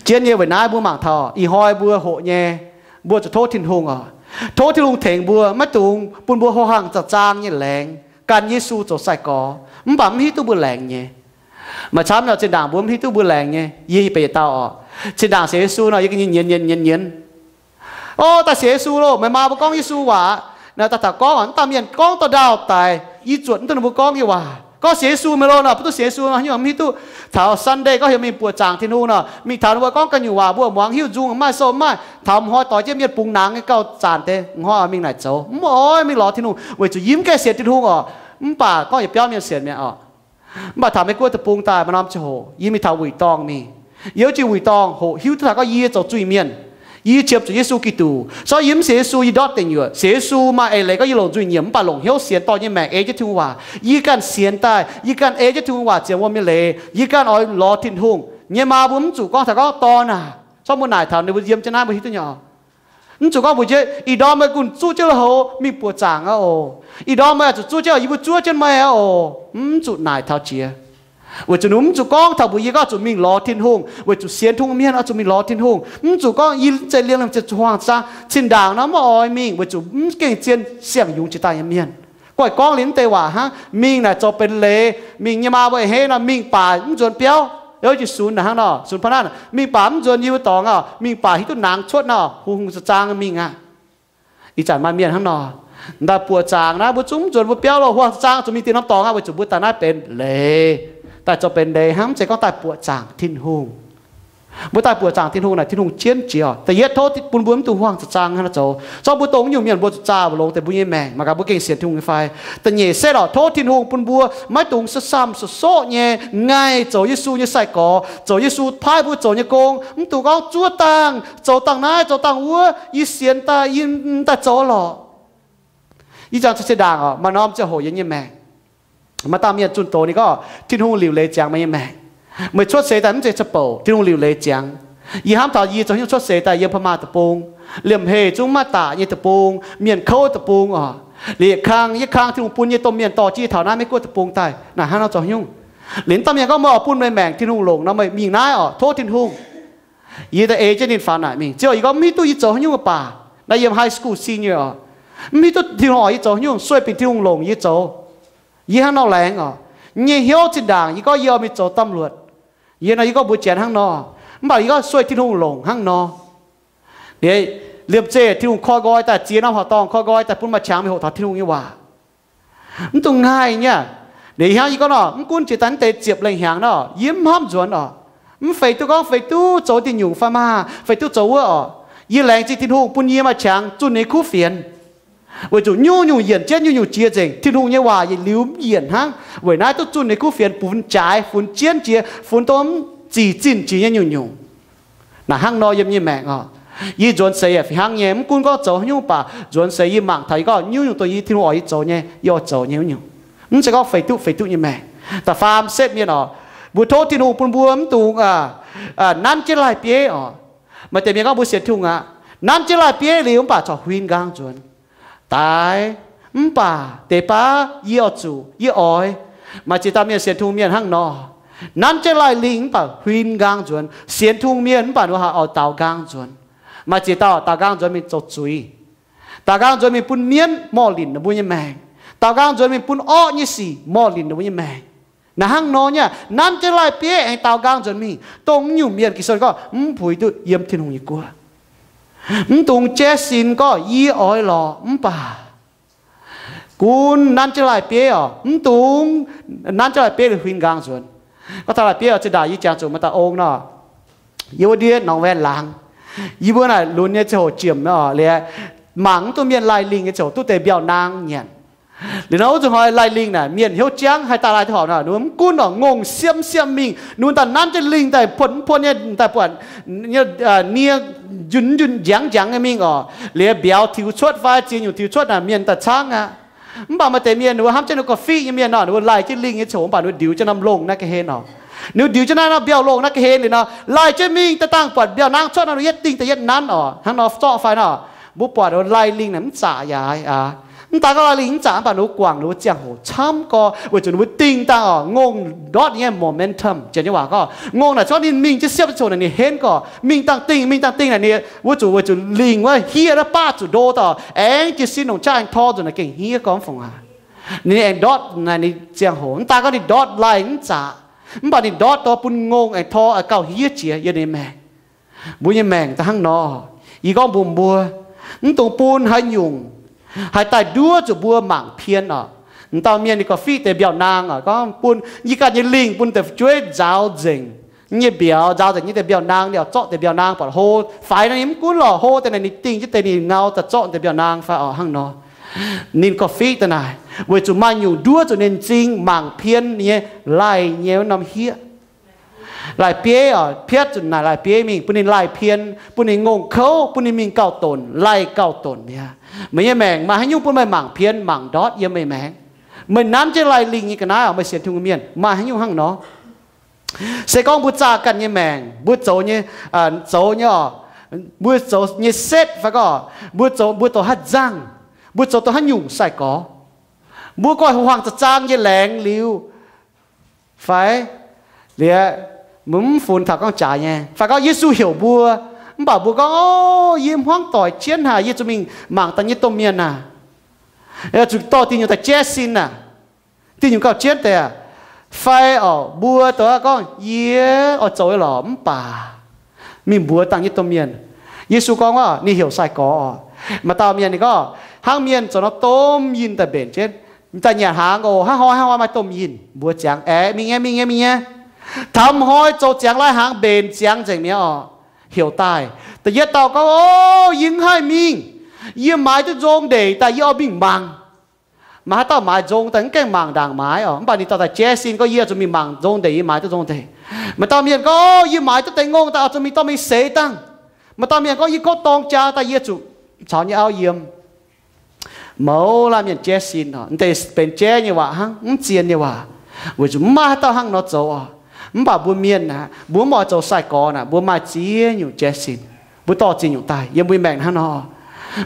Jienv nyei weic naaiv mbuo mangc taux ih hnoi mbuo hoqc nyei, mbuo zuqc tov Tin-Hungh oc. Tov Tin-Hungh tengx mbuo, maiv dungx bun mbuo hoqc hnaangx zaang-zaang nyei laengz gan Yesu zoux sai-gorx, mv baac mv hiuv duqv mbuo laengz nyei. Maaih camv nor zinh ndaangc mbuo mv hiuv duqv mbuo laengz nyei. Yie benx yietc dauh oc. Zinh ndaangc sienx Yesu nor, yie gengh nyienz nyienz nyienz nyienz. O, daaih sienx Yesu loh, meih maa mbuo gorngv Yesu waac. Naaiv daaih taux gorngv, mv dauh mienh gorngv dauh ndaauh daic, yie zuotc mv duqv ninh mbuo gorngv nyei waac. Gorngv sienx Yesu meih loh nor, mv duqv sienx Yesu nor, haaix nyungc mv hiuv duqv. Taux Sunday gorngv heuc mingh buoqc zaangc Tin-Hungh nor, mingh taux ninh mbuo gorngv ganh nyungc waac mbuo muangx, hiuv nzung maaih sou maaih. Taux m'hnoi doix jienv mienh bungx nangx nyei gauh zanc deix, m'hnoi oix mingh naaic zoux, mv oix mingh lorz Tin-Hungh weic zuqc yie mv gaengh sienx Tin-Hungh oc. Mv baac gorngv yietc biauv mienh sienx mi'aqv oc. Mv baac taux Meiv-Guoqv deic-bung daaih maaih norm ziangh hoc yie mingh taux wuic dorngh mingh. Yie wuov jiex wuic dorngh hoqc hiuv duqv taux gorngv yie zoux zuiz-mienh. Yie qiemx zuqc Yesu Giduc, se gorngv yie mv sienx Yesu yie ndortv deic nyuoqc. Sienx Yesu maaih eix leiz gorngv yie longc nzuih nyiemc mv baac longc hnyouv sienx dorh nyei maengc ei jienv Tin-Hungh waac. Yie ganh sienx daaih, yie ganh ei jienv Tin-Hungh waac ziepc wuom nyei leiz. Yie ganh oix lorz Tin-Hungh. Nyei maa mbuo mv zuqc gorngv taux gorngv dorn aac, zorqv mbuo naaic taux ninh mbuo yiem jienv naaiv mbuo hiuv duqv nyei oc. Mv zuqc gorngv mbuox jienv, ih ndorm meih gunv zuqv jienv lui-houx mingh buoqc zaangc aqv oc. Ih ndorm meih zuqc zuqv jienv, yie mbuo zuov jienv meih aqv oc. Mv zuqc naaic taux jiex. Weic zuqc ninh mv zuqc gorngv taux mbuox yie gorngv zuqc mingh lorz Tin-Hungh, weic zuqc sienx Tin-Hungh mienh oix zuqc mingh lorz Tin-Hungh. Mv zuqc gorngv yie zeiz liemh liemh ziepc zuqc huaang zaang, zinh ndaangc nor mv oix mingh, weic zuqc mv gengh zien siang-yungz jiex daaih nyei mienh. Goiv gorngv liuz mv deix waac hnangv, mingh naaic zoux benx leiz, mingh nyei maa mbuo a'hneiv nor mingh baac mv nzuonx biauv. Oix zuqc sunx naaic hnangv nor, sunx pa'naanv, mingh baac mv nzuonx yie mbuo dorngx aqv, mingh baac hiuv duqv nangx cuotv nor, hungh hungh zaang zaang mingh aqv. Ih zanc maaih mienh hnangv nor, daaih buoqc zaangc naaiv mbuo zungv mv nzuonx mbuo biauv loh, huaang zaang zuqc mingh dinh norm dorngx aqv, weic zuqc mbuo daaih naaiv benx leiz, daaih zoux benx leiz hnangv, mv zeiz gorngv daaih buoqc zaangc Tin-Hungh. Mbuo daaih buoqc zaangc Tin-Hungh naaic, Tin-Hungh jienv jiex. Da'yietv, tov bun mbuo mv dungx huaang zaang zaang hnangv naaiv zoux. Zorqv mbuo dongh nyungc mienh mbuo zuqc zaah longx deix mbuo nyei maengc, mangc gaax mbuo gengh sienx Tin-Hungh nyei fai. Da'nyeic setv orqc, tov Tin-Hungh bun mbuo maiv dungx samh samh soqv soqv nyei ngaih zoux Yesu nyei sai-gorx, zoux Yesu paaiv mbuo zoux nyei gong. Mv dungx gorngv zuov dangh, zoux dangh naaiv zoux dangh wuov, yie sienx daaih, yie daaih zoux lorqc. Ih zanc zinh ndaangc orqc, maaih norm ziangh hoc yie nyei maengc, maaih dauh mienh zunh doz ninh gorngv, Tin-Hungh liuc leiz ziangx meih nyei maengc. Meih cuotv seix daaih mv zeiz ca'bouc, Tin-Hungh liuc leiz ziangx. Yie hnamv taux yie zoux haaix nyungc cuotv seix daaih yiem Paa Maa deic-bung, liemh haic zungv maiv daic nyei deic-bung, mienh kouv deic-bung orqc. Liuz kang, yie kang Tin-Hungh bun yie domh mienh dorh jienv yie taux naaiv Meiv Guoqv deic-bung daaih, naaic hnangv nor zoux haaix nyungc. Liuz dauh mienh gorngv, Meih oix bun meih maengc Tin-Hungh longc nor, meih mingh naaiv orqc, tov Tin-Hungh. Yie da'eix jienv ninh faaux naaic mingh. Ziouc yie gorngv, mv hiuv duqv yie zoux haaix nyungc baac, naaiv yiem high school senior orqc, mv hiuv duqv Tin-Hungh oix yie zoux haaix nyungc, sueih bingx Tin-Hungh longc yie zoux. Yie hnangv nor laengz orqc, nyei hnyouv zinh ndaangc yie gorngv yie oix mingh zoux ตำรวจ. Yie nor yie gorngv mbuox Janx hnangv nor, mv baac yie gorngv sueih Tin-Hungh longc hnangv nor. Liuz liemh zeih Tin-Hungh koi nqoi daaih, ziex norm horqc dorngh koi nqoi daaih bun maaih qangx mingh hoqc taux Tin-Hungh nyei waac. Mv dungx ngaih nyei aqv. Liuz hnangv yie gorngv nor, mv gunv jiex daaih mv deix ziepc lengh hnyangx nor, yie mv hnamv nzuonx orqc. Mv feix duqv gorngv feix duqv zoux diuh nyungc fai maah, feix duqv zoux wuov orqc, yie laengz zingh Tin-Hungh bun yie maaih qangx zunh ninh kuv fienx. Weic zuqc nyungc-nyungc yienc jienv nyungc-nyungc jiex nzengc. Tin-Hungh nyei waac yietc liuz mv yienc hnangv. Weic naaiv duqv zunh ninh kuv fienx, funx jaaix, funx jienv jiex, funx dongh mv zic zinh jiex nyei nyungc-nyungc. Naaic hnangv nor yiem nyei maengc orqc. Yie nzuonx seix yaac fih hnangv nyei, mv gunv gorngv zoux haaix nyungc baac nzuonx seix yie mangc taux yie gorngv nyungc-nyungc dongh yie Tin-Hungh oix yie zoux nyei, yie oix zoux nyei wuov nyungc. Mv zeiz gorngv feix duqv feix duqv nyei maengc. Da'faam setv mienh orqc, mbuo tov Tin-Hungh bun mbuo mv dungx nanv jienv laih bieiv orqc. Maaih deix mienh gorngv mbuo sienx Tin-Hungh aqv, nanv jienv laih bieiv liuz mv baac corc huin nqaang nzuonx. Daaih, mv baac deix baav yie oix zuqc, yie oix. Maaih ziex dauh mienh sienx Tin-Hungh mienh hnangv nor, nanv jienv laih lingh mv baac huin nqaang nzuonx. Sienx Tin-Hungh mienh mv baac ninh mbuo haih oix daaux nqaang nzuonx. Maaih ziex dauh daaux nqaang nzuonx mingh zoux zuiz, daaux nqaang nzuonx mingh bun mienv morh linc ninh mbuo nyei maengc, daaux nqaang nzuonx mingh bun orqv nyei sic morh linc ninh mbuo nyei maengc. Naaiv hnangv nor nyei aqv, nanv jienv laih bieiv aengx daaux nqaang nzuonx mingh, dongh nyungc mienh Ging-Sou gorngv mv puix duqv yiem Tin-Hungh nyei guoqv. Mv dungx jaiv sin gorngv yie oix lorqc mv baac gunv nanv jienv laih bieiv orqc, mv dungx nanv jienv laih bieiv liuz huin nqaang nzuonx. Gorngv taux laih bieiv orqc, zinh ndaangc yie jangx zuqc maaih dauh ong nor, yie wuov ndiev Norm Ven Laangz, yie mbuo naaic lunx nyei ziangh hoc jiex orqc, liuz mangc mv duqv mienh laih lingh nyei ziangh hoc duqv deix mbiauz naang nyanc. Liuz nor wuov zanc hnoi laih lingh naaic mienh hnyouv jangv haih daaih laih duqv horpc nor, ninh mbuo mv gunv orqc, ngongh siepv siepv mingh, ninh mbuo daaih nanv jienv lingh daaih puotv mv puotv nyei, daaih buatc nie njunh njunh njangv njangv nyei mingh orqc, liuz mbiauz tiux cuotv fai ziex nyungc tiux cuotv naaic mienh daaih caangv aqv. Mv baac maaih deix mienh ninh mbuo hnamv jienv ninh mbuo gauh fiqv nyei mienh nor, ninh mbuo laih jienv lingh nyei ziangh hoc mv baac ninh mbuo ndiux jienv norm longh naaiv ga'hlen orqc. Ninh mbuo ndiux jienv naaiv norm mbiauz longh naaiv ga'hlen liuz nor, laih jienv mingh daaih dangh buatc mbiauz naang cuotv nor, ninh mbuo yietv dingh daaih yietv nanv orqc. Hnangv nor zorqv fai nor, mbuo buatc ninh mbuo laih lingh naaic mv zaqc yaac aav. Mv daaih gorngv laih lingh mv zaqc mv baac ninh mbuo guangc ninh mbuo ziangh hoc camv gorx, weic zuqc ninh mbuo dingh dangh orqc, ngongh ndortv nyei momentum, janx nyei waac gorngv ngongh naaic cuotv ninh mingh jienv siepv ziangh hoc naaic ninh henv gorx, mingh dangh dingh mingh dangh dingh naaic ninh wuov zuqc weic zuqc lingh wuov hiev naaiv baav zuqc ndo daaih, aengx jiez sin longc qaqv aengx tor nzunc naaic gengh hniev gorngv fongc aac. Ninh aengx ndortv naaic ninh ziangh hoc, mv daaih gorngv ninh ndortv laih mv zaqc, mv baac ninh ndortv dor bun ngongh aengx tor aengx gauh hiev jiex yiem ninh maengc. Mbuo nyei maengc da'hnangv nor, yie gorngv mbuox mbuo, mv dungx bun haaix nyungc haih daaih nduov zuqc mbuo mangc pien orqc. M'dauh mienh ninh gauh fiqv deix mbiauz naang orqc, gorngv bun yie ganh nyei lingh bun deix fu'jueiv nzaaux nzengc. Nyei mbiauz nzaaux nzengc nyei deix mbiauz naang, ninh zorqv deix mbiauz naang buatc hlo. Faix nor ninh mv gunv lorqc, hlo deix naaic ninh dingh jienv deix ninh ngau daaih zorqv deix mbiauz naang fai orqc hnangv nor. Ninh gauh fiqv deix naaic weic zuqc maaih nyungc nduov zuqc ninh m'zing mangc pien nyei laih nyei wuov norm hieqv. Laih bieiv orqc, piatv zuqc naaic laih bieiv mingh bun ninh laih pien, bun ninh ngongh kouv, bun ninh mingh gauh donc, laih gauh donc mi'aqv. Meih nyei maengc maaih haaix nyungc bun meih mangc pien mangc ndortv yiem meih maengc? Meih nanv jienv laih lingh nyei ga'naaiv orqc, meih sienx Tin-Hungh mienh maaih haaix nyungc hnangv nor? Se gorngv mbuo zaah ganh nyei maengc, mbuo zoux nyei, zoux nyei orqc, mbuo zoux nyei setv fai gorqv mbuo zoux, mbuo doqc haaix nzangh, mbuo zoux doqc haaix nyungc sai-gorx, mbuo goiv huaang-huaang za'zaang nyei laengz liuz fai Liuz, mbuo mv funx taux gorngv jaaix nyei. Fai gorngv Yesu heuc mbuo, mv baac mbuo gorngv, O, yie hmuangv doic jienv haic, yie zuqc mingh mangc daaih nyei domh mienh aac. Zuqc dorh diuh nyungc daaih jaiv sin aac. Diuh nyungc gauh jienv deix aac. Fai oc, mbuo doqc gorngv, Yie oix zoux lorqc, mv baac mingh mbuox dangh nyei domh mienh. Yesu gorngv, Ninh heuc sai-gorx oc. Maaih dauh mienh ninh gorngv, Hnangv mienh zoux nor domh yinh daaih mbenc jienv. Daaih nyanc hnaangx oc, hnangv hnoi hnangv hnoi maaih domh yinh. Mbuox ziangx, Aeqv, mingh nyei, mingh nyei, mingh nyei. Taux hnoi zoux ziangx lai-hnaangx mbenc ziangx nzengc mi'aqv oc, heuc daaih. Da'yietv dauh gorngv, O, yie mv haih mingh. Yie maaiz duqv nzong ndeic daaih yie oix mingh mangc. Maaih haaix dauh maaiz nzong daaih mv gaengh mangc ndaangc maaiz oc, mv baac ninh dorh daaih jaiv sin gorngv, Yie oix zuqc mingh mangc nzong ndeic, yie maaiz duqv nzong ndeic. Maaih dauh mienh gorngv, O, yie maaiz duqv deix ngongh daaih oix zuqc mingh dorh mingh seix dangh. Maaih dauh mienh gorngv, Yie kotv dorng jaa daaih yie zuqc caux nyei auv yiem. Mouz laanh mienh jaiv sin oc. M'deix benx jaiv nyei waac hnangv, mv zien nyei waac. Weic zuqc mv maaih haaix dauh hnangv nor zoux oc. Mv baac mbuo mienh aac, mbuo mv oix zoux sai-gorx aac, mbuo maaih ziex nyungc jaiv sin. Mbuo dorh ziex nyungc daaih yiem mbuo maengc hnangv nor.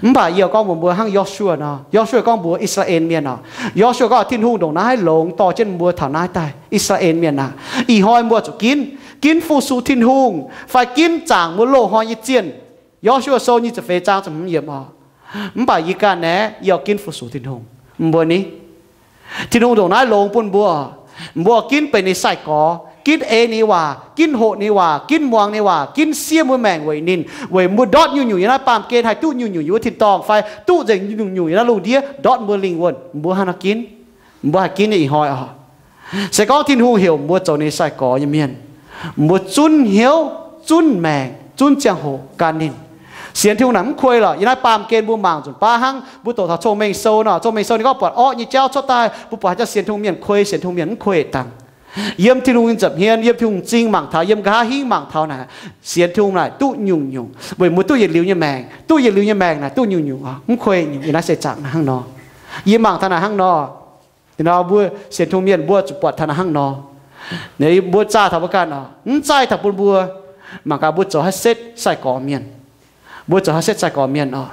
Mv baac yie gorngv mbuox mbuo hnangv Yo^su^waa nor, Yo^su^waa gorngv mbuox I^saa^laa^en Mienh oc. Yo^su^waa gorngv, Tin-Hungh ndongc naaiv longx dorh jienv mbuo taux naaiv daaih, I^saa^laa^en Mienh aac. Ih hnoi mbuo zuqc ginv, ginv fu-sux Tin-Hungh, fai ginv zaangc mbuo loz-hnoi nyei zienh. Yo^su^waa Sou nyic ziepc feix zaang ziepc hmz yiemc oc. Mv baac yie ganh naaiv, yie oix ginv fu-sux Tin-Hungh. Mbuo ni, Tin-Hungh ndongc naaiv longx bun mbuo. Mbuo ginv benx ninh sai-gorx, ginv ei ninh waac, ginv hoqc ninh waac, ginv muangx ninh waac, ginv siev mbuo maengc weic ninh, weic mbuo ndortv nyungc-nyungc yiem naaiv baamh gen haih duqv nyungc-nyungc yiem wuov tin-dorngh fai duqv nzengc nyungc-nyungc yiem naaiv lungh ndiev ndortv mbuo lingh wuonh. Mbuo hnangv nor ginv, mbuo haih ginv nyei ih hnoi oc. Se gorngv Tin-Hungh heuc mbuo zoux ninh sai-gorx nyei mienh, mbuo zunv hnyouv, zunv maengc, zunv ziangh hoc gan ninh. Sienx Tin-Hungh naaic mv kuei lorqc. Yiem naaiv baamh gen mbuo mangc nzunc baav hnangv, mbuo doqc taux Cong-Mengh Sou nor, Cong-Mengh Sou ninh gorngv buatc orqv nyei jauv cuotv daaih, mbuo buatc haaix jauv sienx Tin-Hungh mienh kuei, sienx Tin-Hungh mienh mv kuei dangh. Yiem Tin-Hungh nyei nza'hmien, yiem Tin-Hungh m'zing mangc taux, yiem nqa'haav hingv mangc taux naaic, sienx Tin-Hungh naaic duqv nyungc-nyungc, weic mbuo duqv yietc liuz nyei maengc, duqv yietc liuz nyei maengc naaic duqv nyungc-nyungc oc. Mv kuei nyungc. Yiem naaiv seix zaangc naaic hnangv nor. Yie mangc taux naaic hnangv nor. Ih hnoi mbuo sienx Tin-Hungh mienh mbuo zuqc buatc taux naaic hnangv nor. Mbuo zaah taux mbuo ganh oc, mv zaih taux bun mbuo. Mangc gaax mbuo zoux haaix setv sai-gorx mienh, mbuo zoux haaix setv sai-gorx mienh oc.